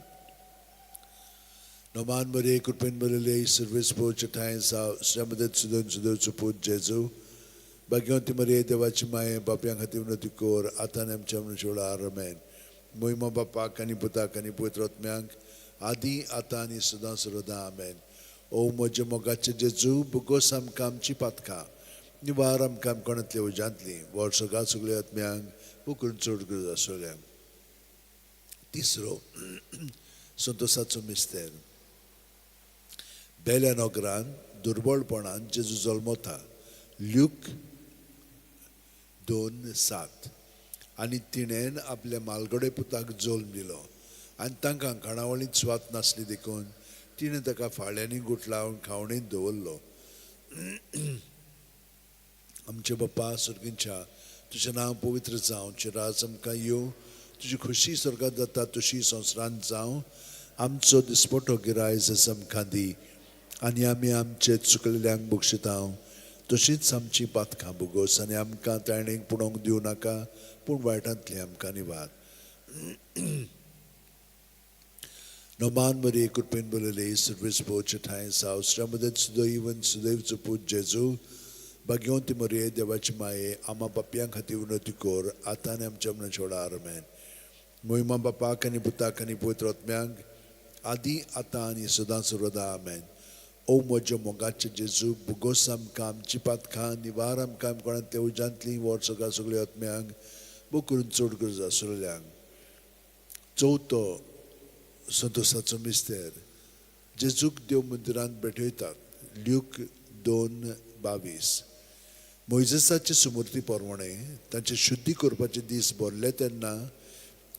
नोमान मरिये कृपेन भरिल्ले सर्वेस्पोरचे ठांय आसा. श्रीमदेत सुदेव सुदेवचो पूत जेजू, भाग्यवंती मरिये देवाची माये, बापयां खातीर विनवती कर आतां आनी आमच्या मरणाच्या वेळार. आमेन. महिमा बापाक आनी पुताक आनी पवित्र आत्म्यांक, आदी आतां आनी सदां सर्वदा. आमेन. ओ म्हज्या मोगाचे जेजू, बुगोस आमकां आमची पातकां निवार आमकां कोणांतल्या उज्यांतली वर्सगां सगळ्या आत्म्यांक बुकून चड गरज आसलेल्यांक. तिसरो संतोसाचो मिस्तेर, बेल्या नगरान दुर्बळपणान जेजू जल्मता. ल्यूक 2:7. आनी तिणेन आपल्या मालगडे पुताक जल्म दिलो आनी तांकां खाणावळींत सुवात नासली देखून तिणें ताका फाळ्यांनी गुठलावन खावणेंत दवरलो. आमचे बाप्पा सर्गींच्या, तुजें नांव पवित्र जावं, तुजें राज आमकां येवं, तुजी खुशी स्वर्गांत जाता तशी संवसारांत जावं. आमचो दिसपटो गिरायज आमकां दी आनी आमी आमचे चुकलेल्यांक बक्षिता तशीच आमची पातकां भोगोस आनी आमकां ताणेक पळोवंक दिवं नाका, पूण वायटांतली आमकां निवार. नोमान मरिये कृपेन भरिल्ले सर्वेस्पोरचे ठांय आसा. श्रमदेत सुदैव सुदैवचो पूत जेजू, भाग्यवंती मरिये देवाची माये, आमा पापयां खातीर विनवती कर आतां आनी आमच्या मरणाच्या वेळार. आमेन. महिमा बापाक आनी पुताक आनी पवित्र आत्म्यांक, आदी आतां आनी सदां सर्वदा. आमेन. ओ म्हज्या मोगाचे जेजू, बुगोस आमकां आमची पातकां निवार आमकां कोणांतल्या उज्यांतली वर्सगां सगळ्या आत्म्यांक भोव करून चड गरज आसलेल्यांक. चवथो संतोसाचो मिस्तेर, जेजूक देव मंदिरांत भेटयतात. ल्यूक 2:22. मोयजेसाचे सुमूर्ती परवणे तांचे शुद्धी करपाचे दीस भरले तेन्ना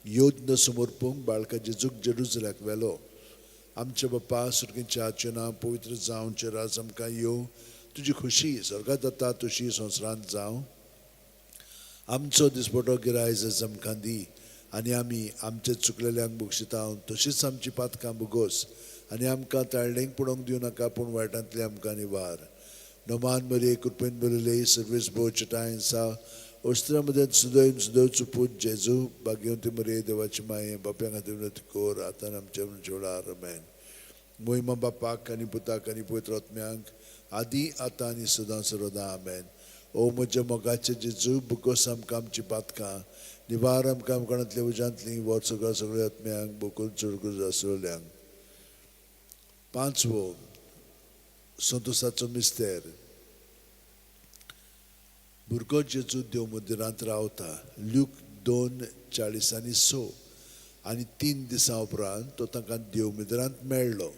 यज्ञ समर्पूंक बाळका जेजूक जेरुजल्याक व्हेलो. आमचे बाप्पा सुर्गींच्या, तुजें नांव पवित्र जावं, तुजें राज आमकां येवं, तुजी खुशी स्वर्गांत जाता तशी संवसारांत जावं. आमचो दिसपटो गिरायज आमकां दी आनी आमी आमचे चुकलेल्यांक बक्षिता तशीच आमची पातकां भोगोस आनी आमकां ताळणेक पळोवंक दिवं नाका, पूण वायटांतली आमकां निवार. नोमान मरिये कृपेन भरिल्ले सर्वेस्पोरचे ठांय आसा. अस्तुऱ्या मदें सुदैव सुदैवचो पूत जेजू, भाग्यवंती मरिये देवाची माये, बाप्यां खातीर विनवती कर आतां आनी आमच्या मरणाच्या वेळार. आमेन. महिमा बापाक आनी पुताक आनी पवित्र आत्म्यांक, आदी आतां आनी सदां सर्वदा. आमेन. ओ म्हज्या मोगाचे जेजू, बुगोस आमकां आमची पातकां निवार आमकां कोणांतल्या उज्यांतली वर्सगां सगळ्या आत्म्यांक भोव करून चड गरज आसलेल्यांक. पांचवो संतोसाचो मिस्तेर, भुरगो जेजू देव मंदिरांत रावता. ल्यूक 2:40 आनी 6. आनी 3 दिसां उपरांत तो तांकां देव मंदिरांत मेळ्ळो.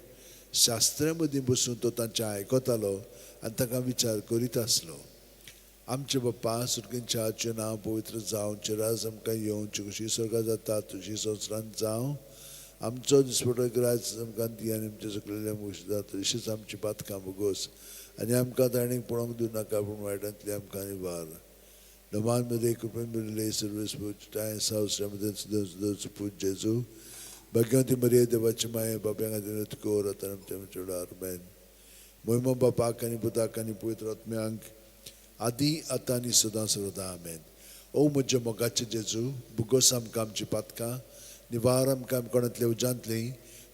शास्त्र्या मदीं बसून तो तांचें आयकतालो आनी तांकां विचार करीत आसलो. आमचे बाप्पा सुर्गींच्या, तुजें नांव पवित्र जावं, तुजें राज आमकां येवं, तुजी खुशी स्वर्गांत जाता तशी संवसारांत जावं. आमचो दिसपटो गिरायज आमकां दी आनी आमचे चुकलेल्यांक बक्षिता तशीच आमची पातकां भोगोस आनी आमकां ताणेक पळोवंक दिवं नाका, पूण वायटांतली आमकां निवार. नोमान मरिये कृपेन भरिल्ले सर्वेस्पोरचे ठांय आसा. श्रमदेत सुदैव सुदैवचो पूत जेजू, भाग्यवंती मरिये देवाची माये, बाप्यां खातीर विनवती कर आतां आमच्या मरणाच्या वेळार. आमेन. महिमा बापाक आनी पुताक आनी पवित्र आत्म्यांक, आदी आतां आनी सदां सर्वदा. आमेन. ओ म्हज्या मोगाचे जेजू, बुगोस आमकां आमची पातकां निवार आमकां कोणांतल्या उज्यांतली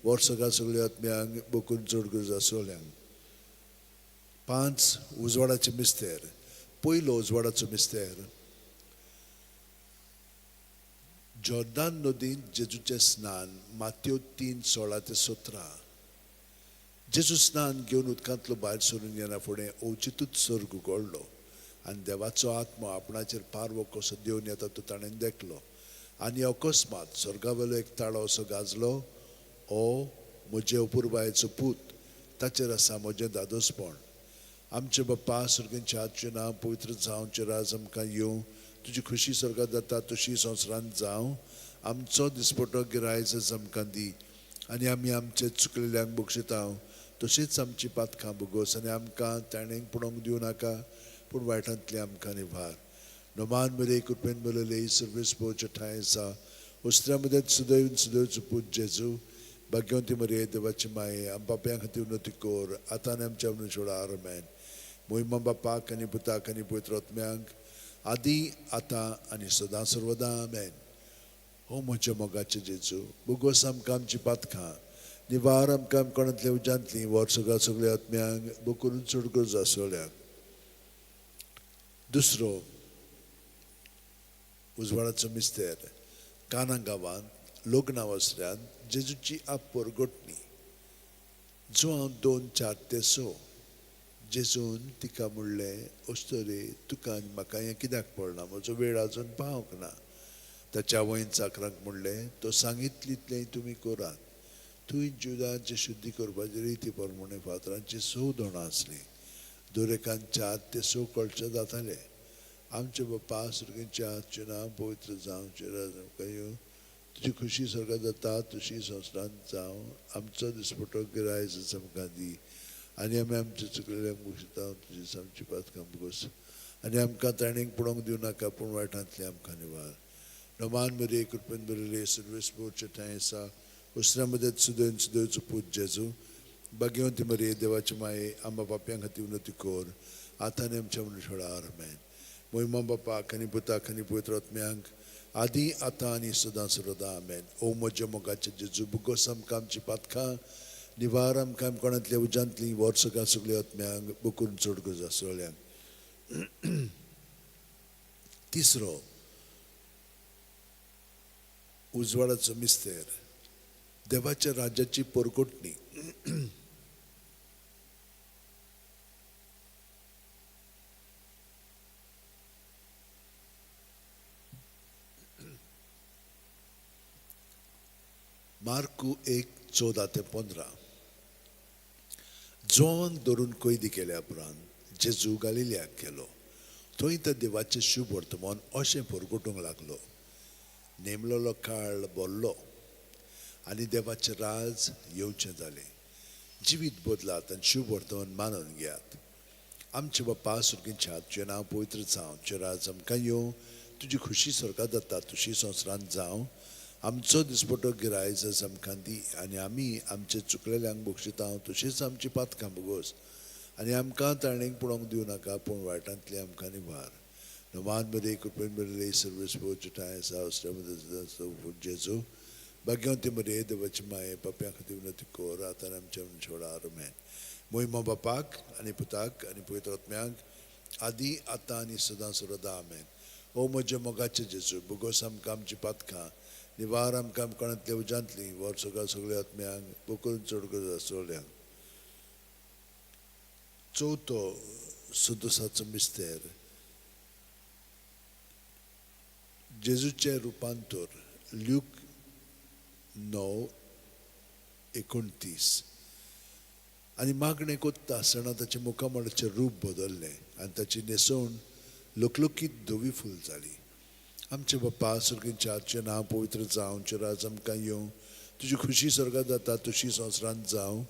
वर्सगा सगळ्या आत्म्यांक बोकून चड गरज आसोल्यांक. 5 उजवाडाचे मिस्तेर. पयलो उजवाडाचो मिस्तेर, जॉर्दान नदींत जेजूचें स्नान, मात्यो 3:16-17. जेजू स्नान घेवन उदकांतलो भायर सरून येना फुडें अवचितूच सर्ग उगडलो आनी देवाचो आत्मो आपणाचेर पारवो कसो देवन येता तो ताणें देखलो. आनी अकस्मात स्वर्गावेलो एक ताळो असो गाजलो, ओ म्हजे अपुरबायेचो पूत, ताचेर आसा म्हजें दादोसपण. आमचे बाप्पा सर्गांच्या तुजें नांव पवित्र जावं, राज आमकां येवं, तुजी खुशी स्वर्गांत जाता तशी संवसारांत जावं. आमचो दिसपटो गिरायज आमकां दी आनी आमी आमचे चुकलेल्यांक बक्षिता तशीच आमची पातकां भोगोस आनी आमकां ताणें पडोवंक दिवं नाका, पूण वायटांतली आमकां निभार. नमान मरे कृपेन बरयले सर्वेस पोवचे ठांय आसा उस्त्र्या मदें सुदैव सुदैवचो पूत जेजू, भाग्यवंती मरे देवाची माये, आम पापयां खातीर उन्नती कर आतां आनी आमच्या मनुष्य आमेन. मोहिमा बापाक आनी पुताक आनी पवित्र आत्म्यांक, आदी आतां आनी सदां सर्वदां आमेन. हो म्हज्या मोगाचे जेजू, भोगोस आमकां आमची पातकां, निवार आमकां कोणांतल्या उज्यांतली, वर्सगा सगळ्या आत्म्यांक बोकरून चड गरज आसोल्यांक. दुसरो उजवाडाचो मिस्तेर, काना गांवांत लग्ना वसऱ्यांत जेजूची आपपरगटणी, जुआंव 2:4-6. जेजून तिका म्हणलें, अस्तोरे, तुका आनी म्हाका हें कित्याक पडलां, म्हजो वेळ आजून पावंक ना. ताच्या आवयन चाकरांक म्हणलें, तो सांगितली तितलें तुमी करात. थंय जुदांची शुद्धी करपाची रिती प्रमाणे फातरांची 6 दोणां आसलीं, दर एकान 4 ते 6 कळचे जाताले. आमचे बाप्पा सर्गांच्या तुजें नांव पवित्र जावं, तुजें तुजी खुशी स्वर्गांत जाता तशी संवसारांत जावं. आमचो दिसपटो गिरायज आमकां दी आनी आमी आमचे चुकलेल्यांक बक्षिता तुजी आमची पातकां भोगोस आनी आमकां ताणेंक पडोवंक दिवं नाका, पूण वायटांतली आमकां निवार. नमान मरे कृपेन बरयले सर्वेस पोवचे ठांय आसा उसऱ्या मदें सुदैव सुदैवचो पूत जेजू, भाग्यवंती मरे देवाची माये, आंबा पापयां खातीर उन्नती कर आतां आनी आमच्या मनुष्य आमेन. मोहिमा बापाक आनी पुताक आनी पवित्र आत्म्यांक, आदी आतां आनी सदां सर्वदां आमेन. ओ म्हज्या मोगाचे जेजू, भोगोस आमकां आमची पातकां, निवार आमकां कोणांतल्या उज्यांतली, वर्सगां सगळ्या आत्म्यांक बोकून चड गरज आसोल्यांक. तिसरो उजवाडाचो मिस्तेर, देवाच्या राज्याची परगटणी. मार्कू 1:14-15. जुआंवांक धरून कैदी केल्या उपरांत जेजू गालिलियाक गेलो. थंय तो देवाचें शुभ वर्तमान अशें परगटूंक लागलो, नेमलेलो काळ भरलो आनी देवाचें राज येवचें जालें. जिवीत बदलात आनी शुभ वर्तमान मानून घेयात. आमचे बाप्पा सर्गांच्या तुजें नांव पवित्र जावं, तुजें राज आमकां येवं, तुजी खुशी स्वर्गांत जाता तशी संवसारांत जावं. आमचो दिसपटो गिरायज आमकां दी आनी आमी आमचे चुकलेल्यांक बक्षिता तशीच आमची पातकां भोगोस आनी आमकां ताणेंक पडोवंक दिवं नाका, पूण वायटांतली आमकां निवार. नमान मरे कृपेन बरयले सर्वेस पोवचे ठांय आसा उसऱ्या जेजू, भाग्यवंती मरे देवाची माये, पापयां खातीर उन्नती कर आतां आमच्या मनुष्य आमेन. मोहिमा बापाक आनी पुताक आनी पवित्र आत्म्यांक, आदी आतां आनी सदां सर्वदां आमेन. ओ म्हज्या मोगाचे जेजू, भोगोस आमकां आमची पातकां, निवार आमकां कोणांतल्या उज्यांतली, वर्सगां सगळ्या आत्म्यांक बोकरून चड गरज आसोल्यांक. चवथो संतोसाचो मिस्तेर, जेजूचें रुपांतर, ल्यूक 9:29. आनी मागणें कोत्ता आसतना ताचें मुखामळाचें रूप बदल्लें आनी ताची न्हेसवण लकलकीत धवी फूल जाली. आमचे बाप्पा सर्गांच्या तुजें नांव पवित्र जावं, तुजें राज आमकां येवं, तुजी खुशी स्वर्गांत जाता तशी संवसारांत जावं.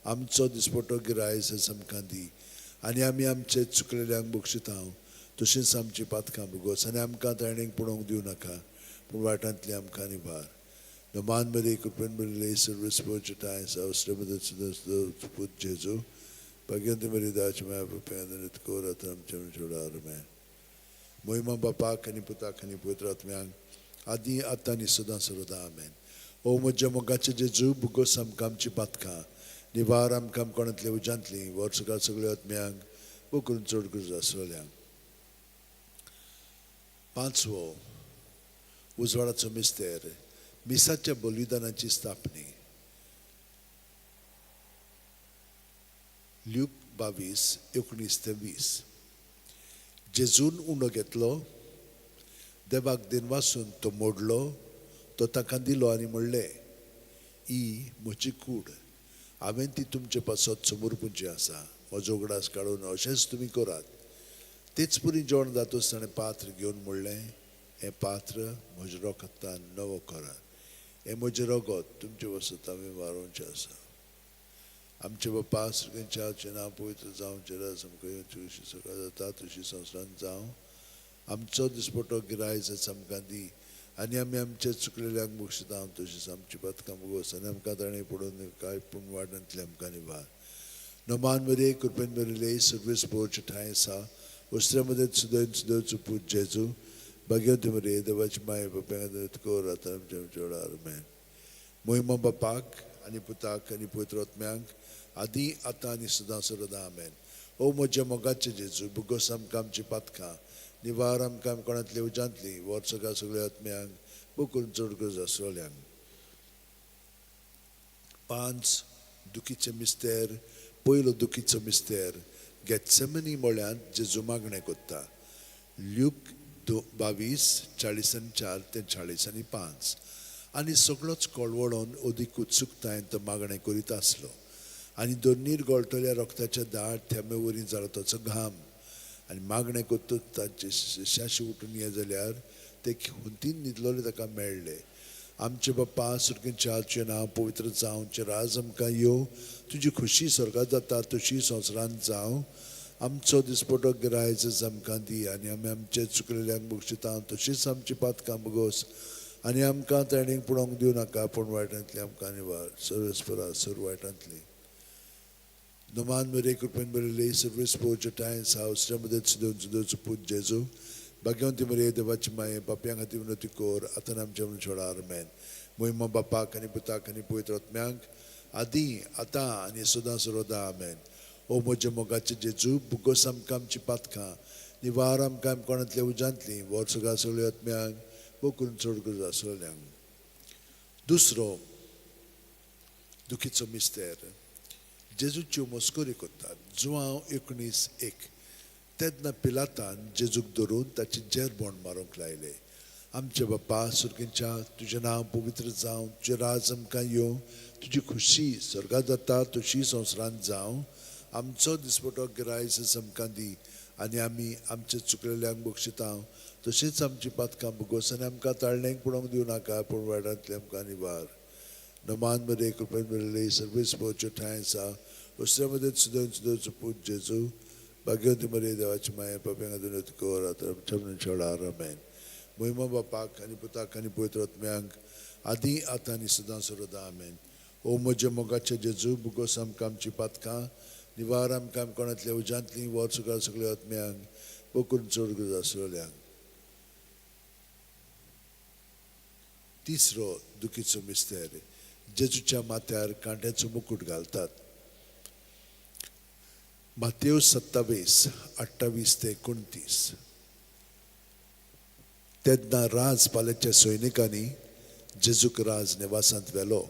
आमचो दिसपटो गिरायज आमकां दी आनी आमी आमचे चुकलेल्यांक बक्षिता तशीच आमची पातकां भोगोस आनी आमकां ताणेंक पडोवंक दिवं नाका, पूण वायटांतली आमकां निभार. नमान मरे कृपेन बरयले सर्वेस पोवचे ठांय आसा उसऱ्या मदें पूत जेजू, भाग्यवंती मरे देवाची माया, पापयां कर आतां आमच्या मनुष्य आमेन. मोहिमा बापाक आनी पुताक आनी पवित्र आत्म्यांक, आदी आतां आनी सदां सर्वदां आमेन. ओ म्हज्या मोगाचे जेजू, बुगोस आमकां आमची पातकां, निवार आमकां कोणांतले उज्यांतली, वर्सगार सगळ्या आत्म्यांक बोकरून चड गरज आसलेल्यांक. पांचवो उजवाडाचो मिस्तेर, मिसाच्या बलिदानाची स्थापनी. ल्यूक 22:19 ते 20. जेजून उंडो घेतलो, देवाक दिनवासून तो मोडलो, तो ताका दिलो आनी म्हणलें, ही म्हजी कूड, हांवें ती तुमचे पासत समर्पूची आसा. म्हजो उगडास काडून अशेंच तुमी करात. तेच परी जेवण जातच ताणें पात्र घेवन म्हणलें, हें पात्र म्हज्या रगतान नवो करात, हें म्हजें रगत तुमचे वसत हांवें वारोवचें आसा. आमचे बापा सर्गाच्या नांव पवित्र जावं, राज आमकां येवचें, तशी सकाळ जाता तशी संवसारांत जावं. आमचो दिसपटो गिरायच आमकां दी, आनी आमी आमचे चुकलेल्यांक बक्षिता तशीच आमची पातकां भोगोस, आनी आमकां ताणें पडून काय पूण वाडंतले आमकां निवार. नमान मरे कृपेन बरिले सर्वीस पोवचे ठांय आसा. वस्त्रा मदें सुदैन सुदैवचो पूत जेजू, भाग्यवती मरे देवाची माय, बाप्यांक कर आतां आमच्या वेळार. आमेन. मोहिमा बापाक आनी पुताक आनी पवित्र आत्म्यांक, आदी आतां आनी सदां सर्वदा. आमेन. ओ म्हज्या मोगाचे जेजू, बुगोस आमकां आमची पातकां, निवार आमकां कोणांतली उज्यांतली, वर्सगा सगळ्या आत्म्यांक बोकून चड गरज आसलेल्यांक. पांच दुखीचे मिस्तेर. पयलो दुखीचो मिस्तेर, गेत्सेमनी मळ्यांत जेजू मागणें कोत्ता. ल्यूक 22:44 ते 45. आनी सगळोच कळवळोन अदीक उत्सुकतायेन तो मागणें करीत आसलो, आनी दोनीर गळटल्या रक्ताच्या दाट थेंबे वरी जालो ताचो घाम. आनी मागणें करतच तांचे शिश्याशी उठून ये जाल्यार ते हुंतीन न्हिदलोले ताका मेळ्ळे. आमचे बाप्पा सुर्गींच्या, तुजें नांव पवित्र जावं, तुजें राज आमकां येवं, तुजी खुशी स्वर्गात जाता तशी संवसारांत जावं. आमचो दिसपटो गिरायच आमकां दी, आनी आमी आमचे चुकलेल्यांक बक्षिता तशीच आमची पातकां भोगोस, आनी आमकां ताणें पळोवंक दिवं नाका, पूण वायटांतली आमकां निवार. सर्वेस्परा सर्व वायटांतली. नमान मरे कृपेन बरयले सर्वेस पोवचे ठांय सावसऱ्या मदें सुदेवचो पूत जेजू, भाग्यवंती मरे देवाची माये, पापयां खातीर विनवती कर आतां आमच्या मनशाळ. आमेन. मोहिमा बापाक आनी पुताक आनी पवित्र आत्म्यांक, आदी आतां आनी सदां सर्वदा. आमेन. ओ म्हज्या मोगाचे जेजू, बुगोस आमकां आमची पातकां, निवार आमकां कोणांतल्या उज्यांतली, वर्सगा सगळ्या आत्म्यांक बोकून चड गरज आसलेल्यांक. दुसरो दुखीचो मिस्तेर, जेजूच्यो मस्करी करतात. जुवांव 19:1. तेन्ना पिलातान जेजूक धरून ताची जेरबोण मारूंक लायले. आमचे बाप्पा सुर्गींच्या, तुजें नांव पवित्र जावं, तुजें राज आमकां येवं, तुजी खुशी स्वर्गात जाता तशी संवसारांत जावं. आमचो दिसपटो गिरायस आमकां दी, आनी आमी आमचे चुकलेल्यांक बक्षिता तशीच आमची पातकां भोगोस, आनी आमकां ताळणेक पळोवंक दिवं नाका, पूण वायटांतले आमकां निवार. नमान मरे कृपेन बरयले सर्वीस पोवच्यो ठांय आसा. वस्त्रा मदें सुदेवचो पूत जेजू, भाग्यवंती मरे देवाची माये, पाप्यांक विनवती कर आतां आमच्या मनशाळ. आमेन. मोहिमा बापाक आनी पुताक आनी पवित्र आत्म्यांक, आदी आतां आनी सदां सर्वदा. आमेन. ओ म्हज्या मोगाचे जेजू, बुगोस आमकां आमची पातकां, निवार आमकां कोणांतल्या उज्यांतली, वर्सगार सगळ्या आत्म्यांक बोकून चड गरज आसलेल्यांक. तिसरो दुखीचो मिस्तेर, जेजूच्या माथ्यार कांट्याचो मुकूट घालतात. मातेव 27:28 ते 29. तेन्ना राजपाल्याच्या सैनिकांनी जेजूक राज निवासांत व्हेलो.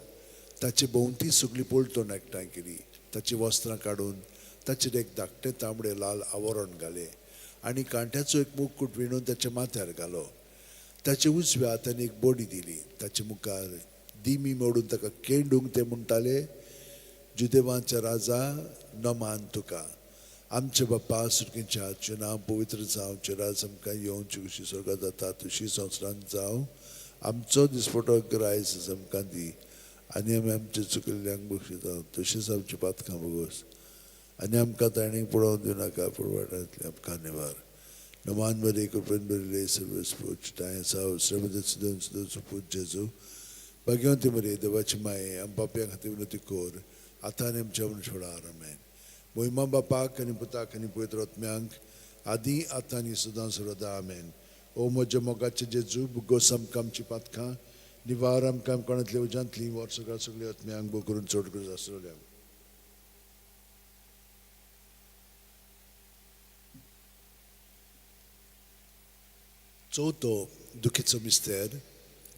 ताची भोंवती सगळी पलटण एकठांय केली. ताची वस्त्रां काडून ताचेर एक धाकटें तांबडें लाल आवरण घालें आनी कांट्याचो एक मुकूट विणून ताच्या माथ्यार घालो. ताच्या उजव्या हातान एक बडी दिली. ताचे मुखार दिमी मोडून ताका केंडूंक ते म्हणटाले, जुदेवांच्या राजा, नमान तुका. आमचे बाप्पा सुर्गींच्या, तुजें नांव पवित्र जावं, तुजें राज आमकां येवं, तुजी खुशी स्वर्गात जाता तशी संवसारांत जावं. आमचो दिसपटो गिरायस आमकां दी, आनी आमी आमचे चुकलेल्यांक बक्षिता तशीच आमची पातकां भोगोस, आनी आमकां ताणें पळोवन दिवं नाका, पूण वायटांतले आमकां निवार. नमान मरे कृपेन बरयले सर्वेस पोच ठांय आसा. श्रमदे सुदेवचो पूत जेजू, भाग्यवंती मरे देवाची माये, आम पापयां खातीर विनवती कर आतां आनी आमच्या मनशाळ. आमेन. मोहिमा बापाक आनी पुताक आनी पवित्र आत्म्यांक, आदी आतां आनी सदां सर्वदा. आमेन. ओ म्हज्या मोगाचे जेजू, बुगोस आमकां आमची पातकां, निवार आमकां कोणांतल्या उज्यांतली वर्सगाळ सगळी आत्म्यांक भो करून चड गरज आसलेल्यांक. चवथो दुखीचो मिस्तेर,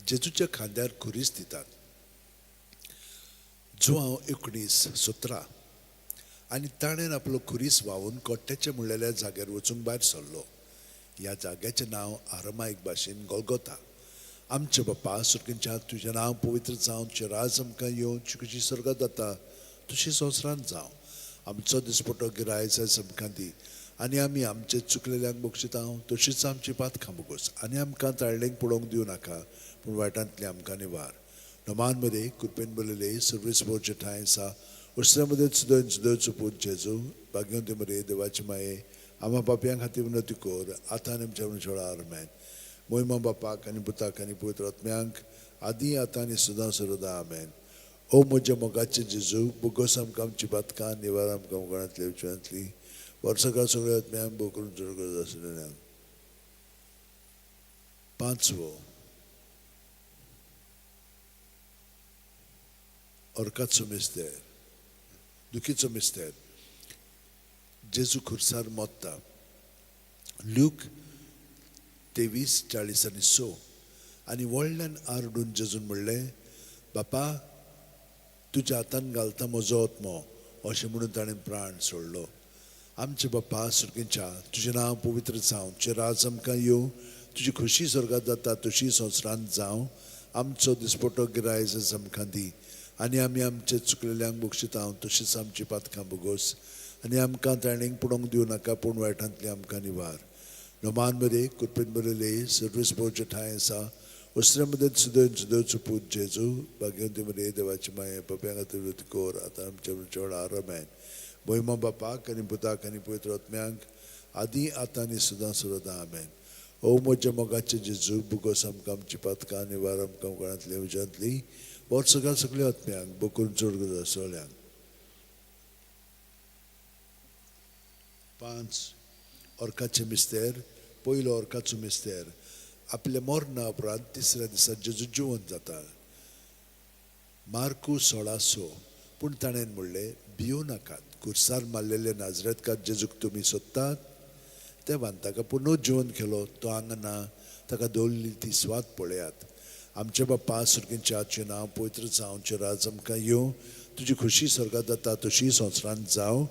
जेजूच्या खांद्यार खुरीस दितात. जुवांव 19:17. आनी ताणें आपलो खुरीस व्हांवून कोट्ट्याचे म्हणलेल्या जाग्यार वचूंक भायर सरलो. ह्या जाग्याचें नांव आरमायक भाशेन गोलगोता. आमचे बापा सुर्गींच्या, तुजें नांव पवित्र जावं, तुजें राज आमकां येवं, तुजी खुशी स्वर्गात जाता तशी संवसारांत जावं. आमचो दिसपटो गिरायक आयज आमकां दी आनी आमी आमचे चुकलेल्यांक बक्षिता तशीच आमची पातकां भोगोस आनी आमकां ताळणेक पळोवंक दिवं नाका, पूण वायटांतली आमकां निवार. नमान मरे कृपेन बरयले सर्वीस बोर्डचे ठांय आसा उसऱ्या मदें सुदय सुदय चुपूत जेजू भाग्यवंती मरे देवाची माये आमा पापयां खातीर विनवती कर आतां आनी आमच्या मरणाच्या आमेन. मोहिमा बापाक आनी पुताक आनी पवित्र आत्म्यांक आदी आतां आनी सदां सर्वदा आमेन. ओ म्हज्या मोगाचे जेजू, बोगोस आमकां आमची पातकां, निवार आमकां मुखारांतली उच्यांतली वर्सकाळ सगळ्या आत्म्यांक भोव करून चड गरज आसलेल्यांक. पांचवो अर्काचो मिस्तेर, दुखीचो मिस्तेर, जेजू खुर्सार मोत्ता. ल्यूक 23:40-6. आनी व्हडल्यान आरडून जेजून म्हणलें, बापा तुज्या हातान घालता म्हजो आत्मो, अशें म्हणून ताणें प्राण सोडलो. आमचे बापा सुर्गींच्या, तुजें नांव पवित्र जावं, तुजें राज आमकां येवं, तुजी खोशी स्वर्गात जाता तशी संवसारांत जावं. आमचो दिसपटो गिरायज आमकां दी आनी आमी आमचे चुकलेल्यांक बक्षिता तशीच आमची पातकां भोगोस आनी आमकां ताणेंक पडोवंक दिवं नाका, पूण वायटांतली आमकां निवार. नमान मरे कृपेन बरयले सर्वीस बोर्डचे ठांय आसा उसऱ्या मदें सुदय सुदय चुपूत जेजू भाग्यवंती मरे देवाची माये पापयां खातीर विनवती कर आतां आमच्या मरणाच्या वेळार आमेन. मोहिमा बापाक आनी पुताक आनी पवित्र आत्म्यांक आदी आतां आनी सदां सर्वदा आमेन. ओ म्हज्या मोगाचे जेजू, भोगोस आमकां आमची पातकां, निवार आमकां मुखारांतली उज्यांतली वर्सगाळ सगळ्या आत्म्यांक भोव करून चड गरज आसलेल्यांक. 5 अर्काचे मिस्तेर, पयलो अर्काचो मिस्तेर, आपल्या मरणा उपरांत तिसऱ्या दिसा जेजू जिवंत जाता. मार्कू 16:6. पूण ताणें म्हणलें, भियों नाकात, खुर्सार मारलेले नाजरेतकार जेजूक तुमी सोदतात, देवान ताका पुनः जिवंत केलो, तो हांगा ना, ताका दवरली ती स्वाद पळयात. आमच्या बापा सुर्गींच्या, तुजें नांव पवित्र जावं, तुजें राज आमकां येवं, तुजी खोशी स्वर्गात जाता तशी संवसारांत जावं.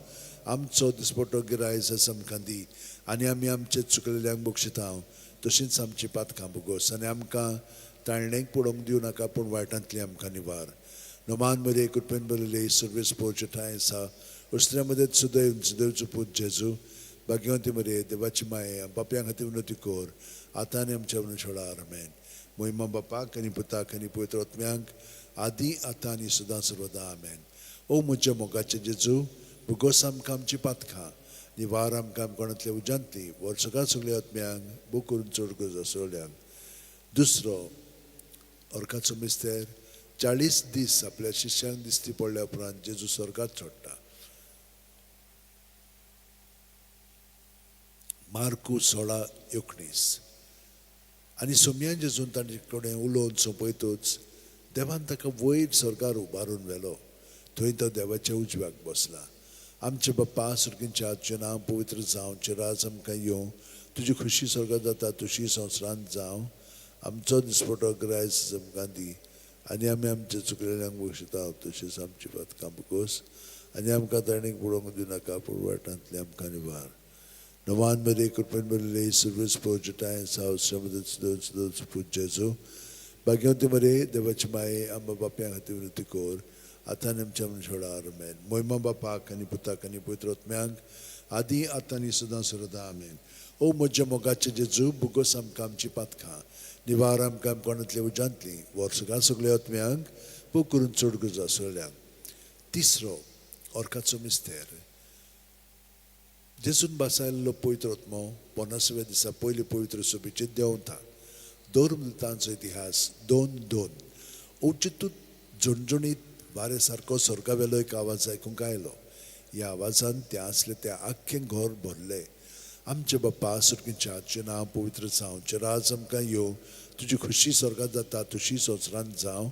आमचो दिसपटो गिरायज आमकां दी आनी आमी आमचे चुकलेल्यांक बक्षिता तशींच आमची पातकां भोगोस आनी आमकां ताळणेक पडोवंक दिवं नाका, पूण वायटांतली आमकां निवार. नमान मरे कृपेन बरयले सर्वीस पोवचे ठांय आसा उसऱ्या मदें सुदैव सुदैवचो पूत जेजू भाग्यवंती मरे देवाची माये पापयां खातीर विनवती कर आतां आनी आमच्या मरणाच्या वेळार आमेन. मोहिमा बापाक आनी पुताक आनी पवित्र आत्म्यांक आदी आतां आनी सदां सर्वदा आमेन. ओ म्हज्या मोगाचे जेजू, भोगोस आमकां आमची पातकां, निवार आमकां कोणांतल्या उज्यांतली वर्सकाळ सगळ्या आत्म्यांक भोव करून चड गरज आसलेल्यांक. दुसरो अर्काचो मिस्तेर, 40 दीस आपल्या शिष्यांक दिश्टी पडल्या उपरांत जेजू स्वर्गात चडटा. मार्कू 16:19. आनी सोमयान जेजून तांचे कडेन उलोवन सोंपयतूच देवान ताका वयर स्वर्गार उबारून व्हेलो, थंय तो देवाच्या उजव्याक बसला. आमचे बाप्पा सुर्गींच्या, तुजें नांव पवित्र जावं, तुजें राज आमकां येवं, तुजी खोशी स्वर्गात जाता तशी संवसारांत जावं. आमचो दिसपटो गिरायज आमकां दी आनी आमी आमचे चुकलेल्यांक बक्षिता तशीच आमची पातकां भोगोस आनी आमकां ताणेक पळोवंक दिवं नाका, पूण वायटांतली आमकां निवार. नवान मरे कृपेन बरयले सर्वीस पोवचे ठांय आसा उसऱ्या सुदय सुदय पूत जेजू भाग्यवंती मरे देवाची माये आमच्या बाप्यां खातीर विनवती कर आतां आनी आमच्या मरणाच्या वेळार आमेन. मोहिमा बापाक आनी पुताक आनी पवित्र आत्म्यांक आदी आतां आनी सदां सर्वदा आमेन. ओ म्हज्या मोगाचे जेजू, भोगोस आमकां आमची पातकां, निवार आमकां कोणांतल्या उज्यांतली वर्सगां सगळ्या आत्म्यांक भोव करून चड गरज आसलेल्यांक. तिसरो अर्काचो मिस्तेर, जेजून भासायल्लो पवित्र आत्मो 50व्या दिसा पयले पवित्र सभेचेर देंवता. धर्मदूतांचो इतिहास 2:2. अवचितूच झणझणीत वारे सारको स्वर्गावेलो एक आवाज आयकूंक आयलो. ह्या आवाजान तें आसलें तें आख्खें घर भरलें. आमचे बाप्पा सुरकीच्या तुजें नांव पवित्र जावं, तुजें राज आमकां येवं, तुजी खुशी स्वर्गात जाता तशी संवसारांत जावं।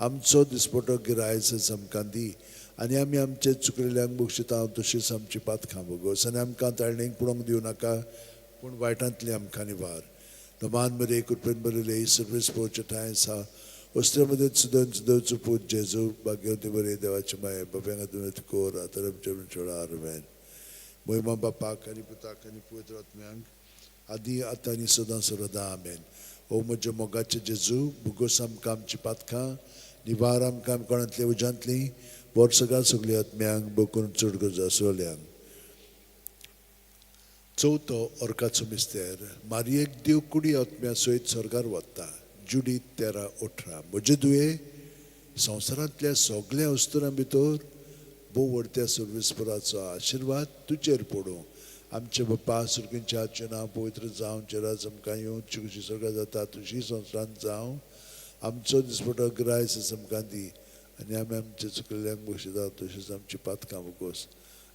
आमचो दिसपटो गिरायस आमकां दी आनी आमी आमचे चुकलेल्यांक बक्षिता तशीच आमची पातकां भोगोस आनी आमकां ताळणेक पडोवंक दिवं नाका, पूण वायटांतली आमकां निवार। नमान मरे कृपेन बरयले सर्वीस पोवचे ठांय आसा वस्त्रे मदें सुदन सुदवचो पूत जेजू भाग्यवती बरे देवाचे माये बाप्यांक तुवें कोर आतां आमच्या वेळार आमेन। मोहिमा बापाक आनी पुताक आनी पवित्र आत्म्यांक आदी आतां आनी सदां सर्वदा आमेन। ओ म्हज्या मोगाचे जेजू, भुगोस आमकां आमची पातकां, निवार आमकां कोणांतली उज्यांतली, वर्सगां सगळी आत्म्यांक बकून चड गरज आसलेल्यांक। चवथो अर्काचो मिस्तेर मारयेक देव कुडी आत्म्या सयत स्वर्गार वता। जुडी 13:18। म्हजे दुये संवसारांतल्या सगळ्या वस्तुरां भितर भोव व्हडत्या सर्वेस्पराचो आशिर्वाद तुजेर पडूं। आमचे बाप्पा सुर्गींच्या तुजें नांव पवित्र जावं, तुजें राज आमकां येवं, तुजी खुशी स्वर्गार जाता तुजी संवसारांत जावं। आमचो दिसपटो गिरायस आमकां दी आनी आमी आमचे चुकलेल्यांक बक्षिता तशीच आमची पातकां भोगोस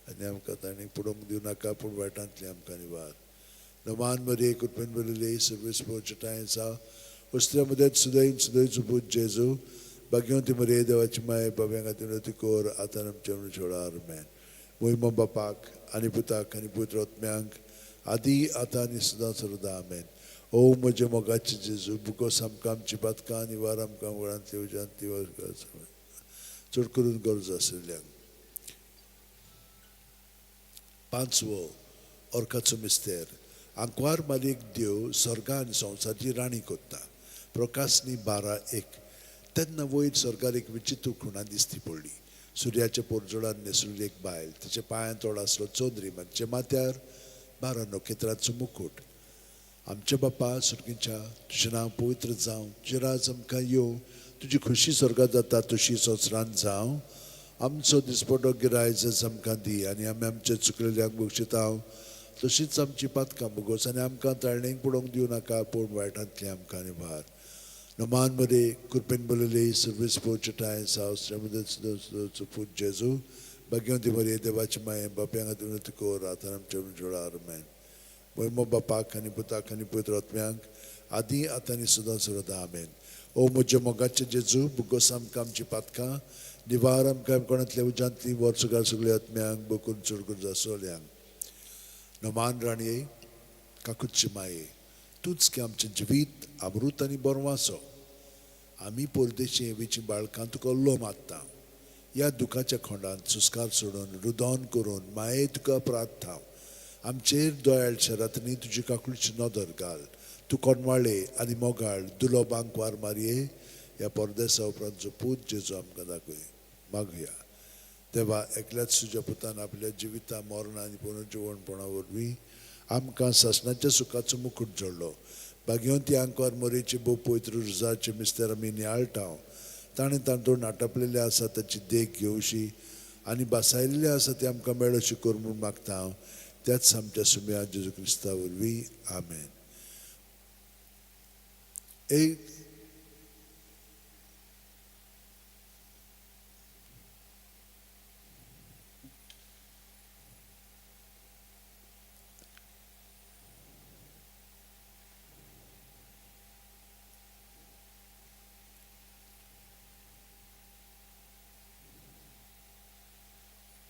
आनी आमकां तांणी पडोवंक दिवं नाका, पूण वायटांतली आमकां निवार। नमान मरे कृपेन बरयले सर्वेस्पराचे ठांय आसा वस्त्रा मदें सुदैन सुदैचो पूत जेजू भाग्यवंती मरे देवाची माये बाब्यांक खातीर कोर आतां आमच्या वेळार आमेन। मोहिमा बापाक आनी पुताक आनी पवित्र आत्म्यांक आदी आतां आनी सदां सर्वदा आमेन। ओ म्हज्या मोगाचे जेजू, भुगोस आमकां आमची पातकां निवार आमकां वळांतली उज्यांतली चड करून गरज आशिल्ल्यांक। पांचवो अर्काचो मिस्तेर आंकवार मालिक देव स्वर्गा आनी संवसाराची राणी कोत्ता। प्रकाशनी 12:1। तेन्ना वयर स्वर्गार एक विचित्र खुणा दिसती पडली। सुर्याच्या पोरजोडान न्हेसुल्ली एक बायल, तिच्या पांयांत तोड आसलो चोंदरी, तिच्या माथ्यार 12 नखेत्रांचो मुकूट। आमच्या बापा सुर्गींच्या तुजें नांव पवित्र जावं, तुजें राज आमकां येवं, तुजी खुशी स्वर्गात जाता तशी संवसारांत जावं। आमचो दिसपटो गिरायस आमकां दी आनी आमी आमचे चुकलेल्यांक बक्षिता तशीच आमची पातकां भोगोस आनी आमकां ताळणेक पडोवंक दिवं नाका, पूण वायटांतली आमकां निवार। नमान मरे कृपेन बरयले सर्वेस्पर पोवचे ठांय आसा पूत जेजू भाग्यवंती मरे देवाची माये बाप्यांक खातीर कोर आतां आमच्या वेळार आमेन। मोहिमा बापाक आनी पुताक आनी पवित्र आत्म्यांक आदी आतां आनी सदां सर्वदा आमेन। ओ म्हज्या मोगाचे जेजू, भुगोस आमकां आमची पातकां, निवार आमकां कोणांतल्या उज्यांतली, वर्सगार सगळ्या आत्म्यांक बकून चड गरज आसलेल्यांक। नमान राणये काकुची माये, तूंच की आमचें जिवीत अमृत आनी बरवासो। आमी परदेशी हेवेची बाळकां तुका उल्लो मारता। ह्या दुखाच्या खोंडांत सुस्कार सोडून रुदोन करून माये तुका प्रार्थना। आमचेर दोयाळ शरातनी तुजी काकुळची नदर घाल। तूं कोणवाळे आनी मोगाळ दुलो बांकवार मारये ह्या परदेसा उपरांतचो पूत जेजू आमकां दाखय मागुया। देवा एकल्याच तुज्या पुतान आपल्या जिविता मरण आनी पुनर्जिवणपणा वरवीं आमकां सासणाच्या सुखाचो मुकूट जोडलो। भाग्यवंती आंकवार मोरेचे भोव पवित्र रुजाचे मिस्तेर आमी नियाळटा। ताणें तांतून आटापलेले आसा ताची देख घेवशी आनी बासायल्ले आसा ते आमकां मेळोशी कर म्हूण मागता हांव त्याच आमच्या सुम्या जेजू क्रिस्ता वरवीं आमेन। एक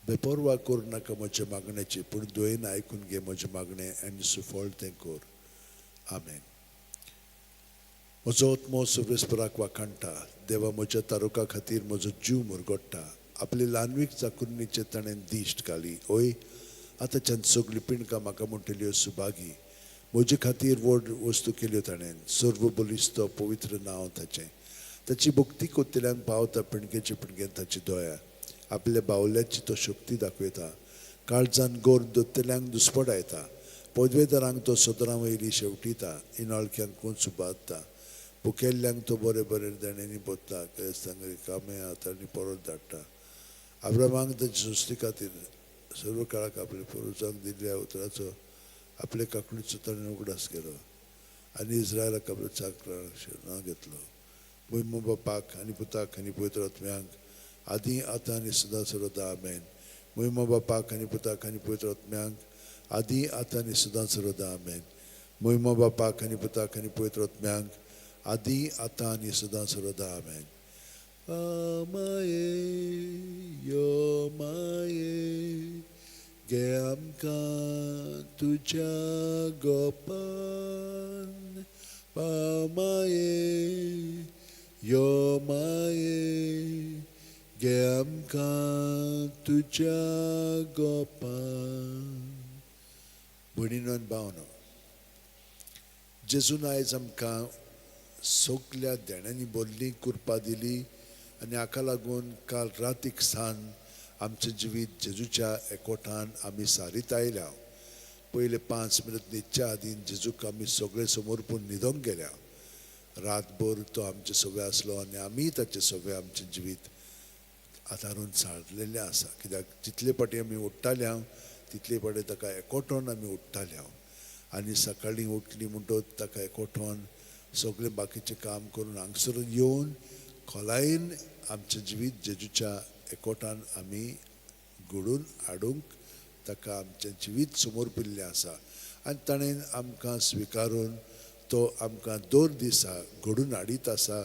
बेपर्वा करूं नाका म्हज्या मागण्याची, पूण दुयेन आयकून घे म्हजें मागणें आनी सुफळ तें कर। आमेन। म्हजो आत्मो सर्वेस्पराक वाखाणटा। देवा म्हज्या तारुका खातीर म्हजो जीव मुरगोडटा। आपली ल्हानवीक चाकुरणीचेर ताणें दिश्ट घाली। ओय आतांच्यान सगळीं पिंडकां म्हाका म्हणटल्यो सुभागी। म्हजे खातीर व्हड वस्तू केल्यो ताणें। सर्व बलिश्त पवित्र नांव ताचें। ताची भक्ती कोत्तल्यांक पावता पिणगेचे पिणगेन ताची दया। आपल्या बावल्याची तो शक्ती दाखयता। काळजान गोर दोत्तल्यांक दुस्पडायता। पदवेदारांक तो सदरां वयली शेवटिता। इनाळक्यांक कोंच बादता। भुकेल्ल्यांक तो बरें बरें देण्यांनी भरता। क्रिस्तांक रिकामे हातांनी परत धाडटा। आब्रामाक ताचे सृश्टी खातीर सर्व काळाक आपल्या पुर्वजांक दिल्ल्या उतराचो आपले काकडीचो ताणें उगडास केलो आनी इस्रायलाक आपल्या चाकराक शरणां घेतलो। भुंयमो बापाक आनी पुताक आनी पवित्र आत्म्यांक आदी आतां आनी सदां सर्वदा आमेन। मोहिमा बापाक आनी पुताक आनी पवित्र आत्म्यांक आदी आतां आनी सदां सर्वदा आमेन. मोहिमा बापाक आनी पुताक आनी पवित्र आत्म्यांक आदी आतां आनी सदां सर्वदा आमेन. माये यो माये घे आमकां तुज्या गोपान, माये यो माये घे आमकां तुज्या गोपान. भयणीनो आनी भावनो, जेजून आयज आमकां सगल्या देण्यांनी भरली कृपा दिली आनी हाका लागून काल रातीक सान आमचें जिवीत जेजूच्या एकवटान आमी सारीत आयल्या. पयले 5 मिनट न्हिदच्या आदीं जेजूक आमी सगळे समर्पून न्हिदोंक गेल्या. रातभर तो आमचे सगळे आसलो आनी आमी ताचे सगळे आमचें जिवीत आदारून सारलेलें आसा. कित्याक जितले फावटी आमी उठ्ठाले तितले फावटी ताका एकवटोन आमी उठ्ठाले आनी सकाळीं उठली म्हणटकच ताका एकवटोन सगळें बाकीचें काम करून हांगसर येवन खोलायेन आमचें जिवीत जेजूच्या एकवटान आमी घडोवन हाडूंक ताका आमचें जिवीत समर्पिल्लें आसा. आनी ताणें आमकां स्विकारून तो आमकां दर दिसा घडोवन हाडीत आसा.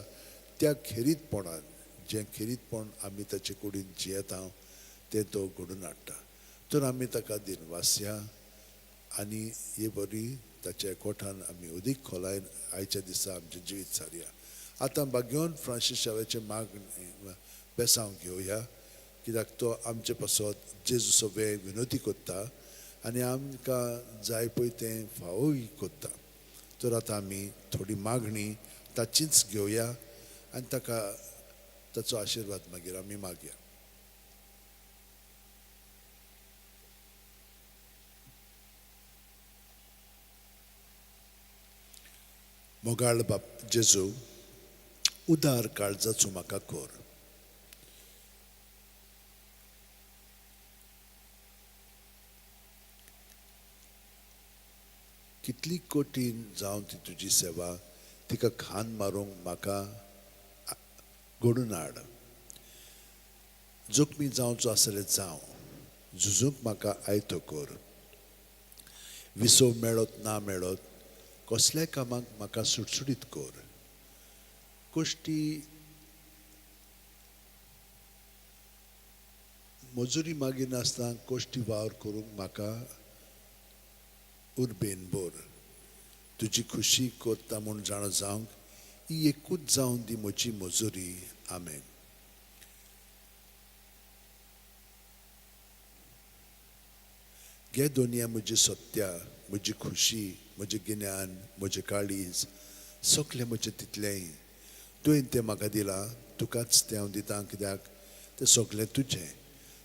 त्या खेरीतपणान जें खेरीतपण आमी ताचे कुडीन जियेता तें तो घडोवन हाडटा. तर आमी ताका दिनवासया आनी हे बरी ताच्या एकवटान आमी अदीक खोलायेन आयच्या दिसा आमचें जिवीत सारया. आतां भाग्योन फ्रांसीस शावेचें मागणें बेसांव घेवया, कित्याक तो आमचे पासत जेजू सगळें विनोती करता आनी आमकां जाय पळय तें फावोय करता. तर आतां आमी थोडी मागणी ताचीच घेवया आनी ताका ताचो आशिर्वाद मागीर आमी मागया. मोगाळ बाप जेजू, उदार काळजाचो म्हाका कर. कितली कठीण जावन ती तुजी सेवा, तिका खान मारूंक म्हाका घडून हाड. जोखमी जावचो आसलें जावं, झुजूंक म्हाका आयतो कर. विसव मेळत ना मेळत कसल्याय कामाक म्हाका सुटसुटीत कर. कश्टी मजुरी मागिनासतना कश्टी वावर करूंक म्हाका उर्बेन भर. तुजी खुशी करता म्हूण जाणा जावंक ही एकूच जावन दी म्हजी मजुरी. आमेन. घे दोनया म्हजी सत्या, म्हजी खुशी, म्हजें गिन्यान, म्हजें काळीज, सगलें म्हजें तितलेंय तुवें तें म्हाका दिलां, तुकाच तें हांव दितां, कित्याक तें सगलें तुजें.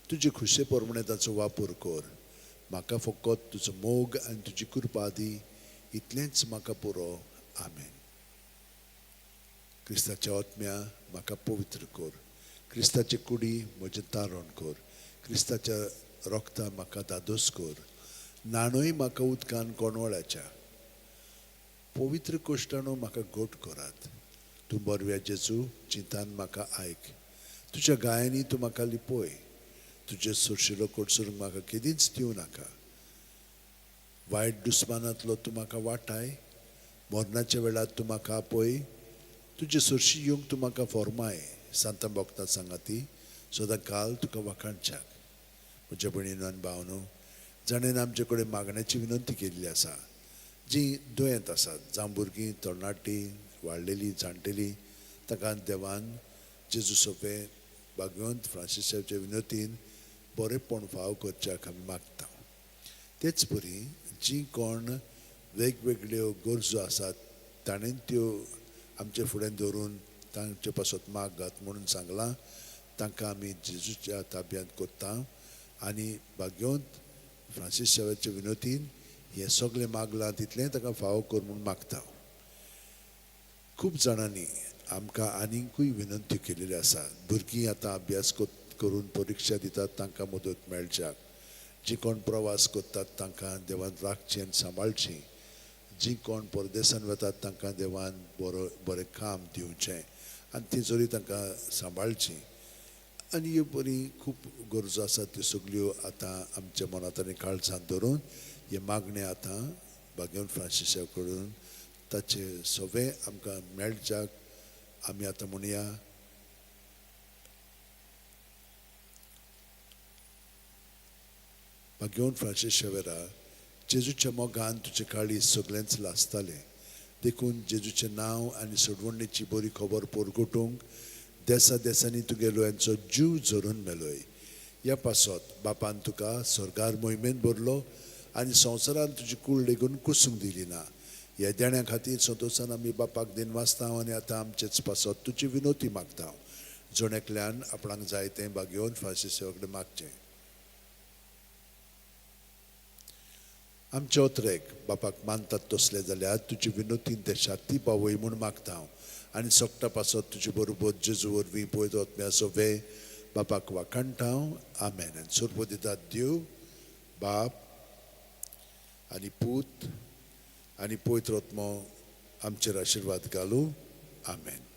तुजे खुशे प्रमाणें ताचो वापर कर. म्हाका फकत तुजो मोग आनी तुजी कृपा दी, इतलेंच म्हाका पुरो. आमेन. क्रिस्ताच्या आत्म्या म्हाका पवित्र कर. क्रिस्ताचे कुडी म्हजें तारण कर. क्रिस्ताच्या रोगता म्हाका दादोस कर. न्हाणय म्हाका उदकान कोणवळ्याच्या. पवित्र कोश्टानो म्हाका गोट करात. तूं बरव्या जेजू, चिंतान म्हाका आयक. तुज्या गायांनी तूं म्हाका लिपय. तुजे सुरशिलो कोटसरूंक म्हाका केदींच दिवं नाका. वायट दुस्मानांतलो तूं म्हाका वाटाय. मरणाच्या वेळार तूं म्हाका आपय. तुजे सुरशी येवंक तूं म्हाका फॉर्माय. सांतां भोगता सांगाती सदां काल तुका वाखाणच्याक. म्हज्या भयणीनो आनी भावनो, जाणेन आमचे कडेन मागण्याची विनंती केल्ली आसा, जीं दुयेंत आसात, जावं भुरगीं, तरणाटीं, वाडलेलीं, जाणटेलीं, ताका देवान जेजू सोंपें भागवंत फ्रांसीसाचे विनंतीन बरेंपण फाव करच्याक आमी मागता. तेच परी जीं कोण वेगवेगळ्यो गरजो आसात ताणें त्यो आमचे फुडें दवरून तांचे पासत मागात म्हणून सांगलां, तांकां आमी जेजूच्या ताब्यांत करता आनी भाग्यवंत फ्रांसीस शावेच्या विनोतीन हें सगळें मागलां तितलें ताका फावो कर म्हूण मागता. खूब जाणांनी आमकां आनीकूय विनंती केलेली आसा. भुरगीं आतां अभ्यास करून परिक्षा दितात तांकां मदत मेळच्याक, जीं कोण प्रवास करतात तांकां देवान राखचें आनी सांबाळचें, जीं कोण परदेसान वतात तांकां देवान बरें काम दिवचें आनी ती जरी तांकां सांबाळचीं. आनी ह्यो बरी खूब गरजो आसात त्यो सगल्यो आतां आमच्या मनांत आनी काळजांत धरून हें मागणें आतां भाग्यवंत फ्रांसिसा कडून ताचें सगळें आमकां मेळच्याक आमी आतां म्हणया. भाग्यवंत फ्रांसीस शेवेरा, जेजूच्या मोगान तुजें काळीज सगळेंच लासतालें, देखून जेजूचें नांव आनी सोडवणेची बरी खबर परगटूंक देसा देसांनी तुगेलो यांचो जीव झरून मेलोय. ह्या पासत बापान तुका स्वर्गार मोहिमेन भरलो आनी संवसारान तुजी कूळ लेगून कुसूंक दिली ना. ह्या देण्या खातीर संतोशान आमी बापाक दिनवासता आनी आतां आमचेच पासत तुजी विनोती मागता. जण एकल्यान आपणाक जाय तें भाग्यवंत फ्रांसीस कडेन मागचें. आमचे ओतरेक बापाक मानतात तसले जाल्यार तुजी विनोतीन ते शाती पावय म्हूण मागता हांव आनी सोगटा पासत तुजे बरोबर जेजू वरवीं पळयत आत्म्या सोवे बापाक वाखाणटा हांव. आमेन. आनी सोरपो दितात देव बाप आनी पूत आनी पवित्र आत्मो आमचेर आशिर्वाद घालूं. आमेन.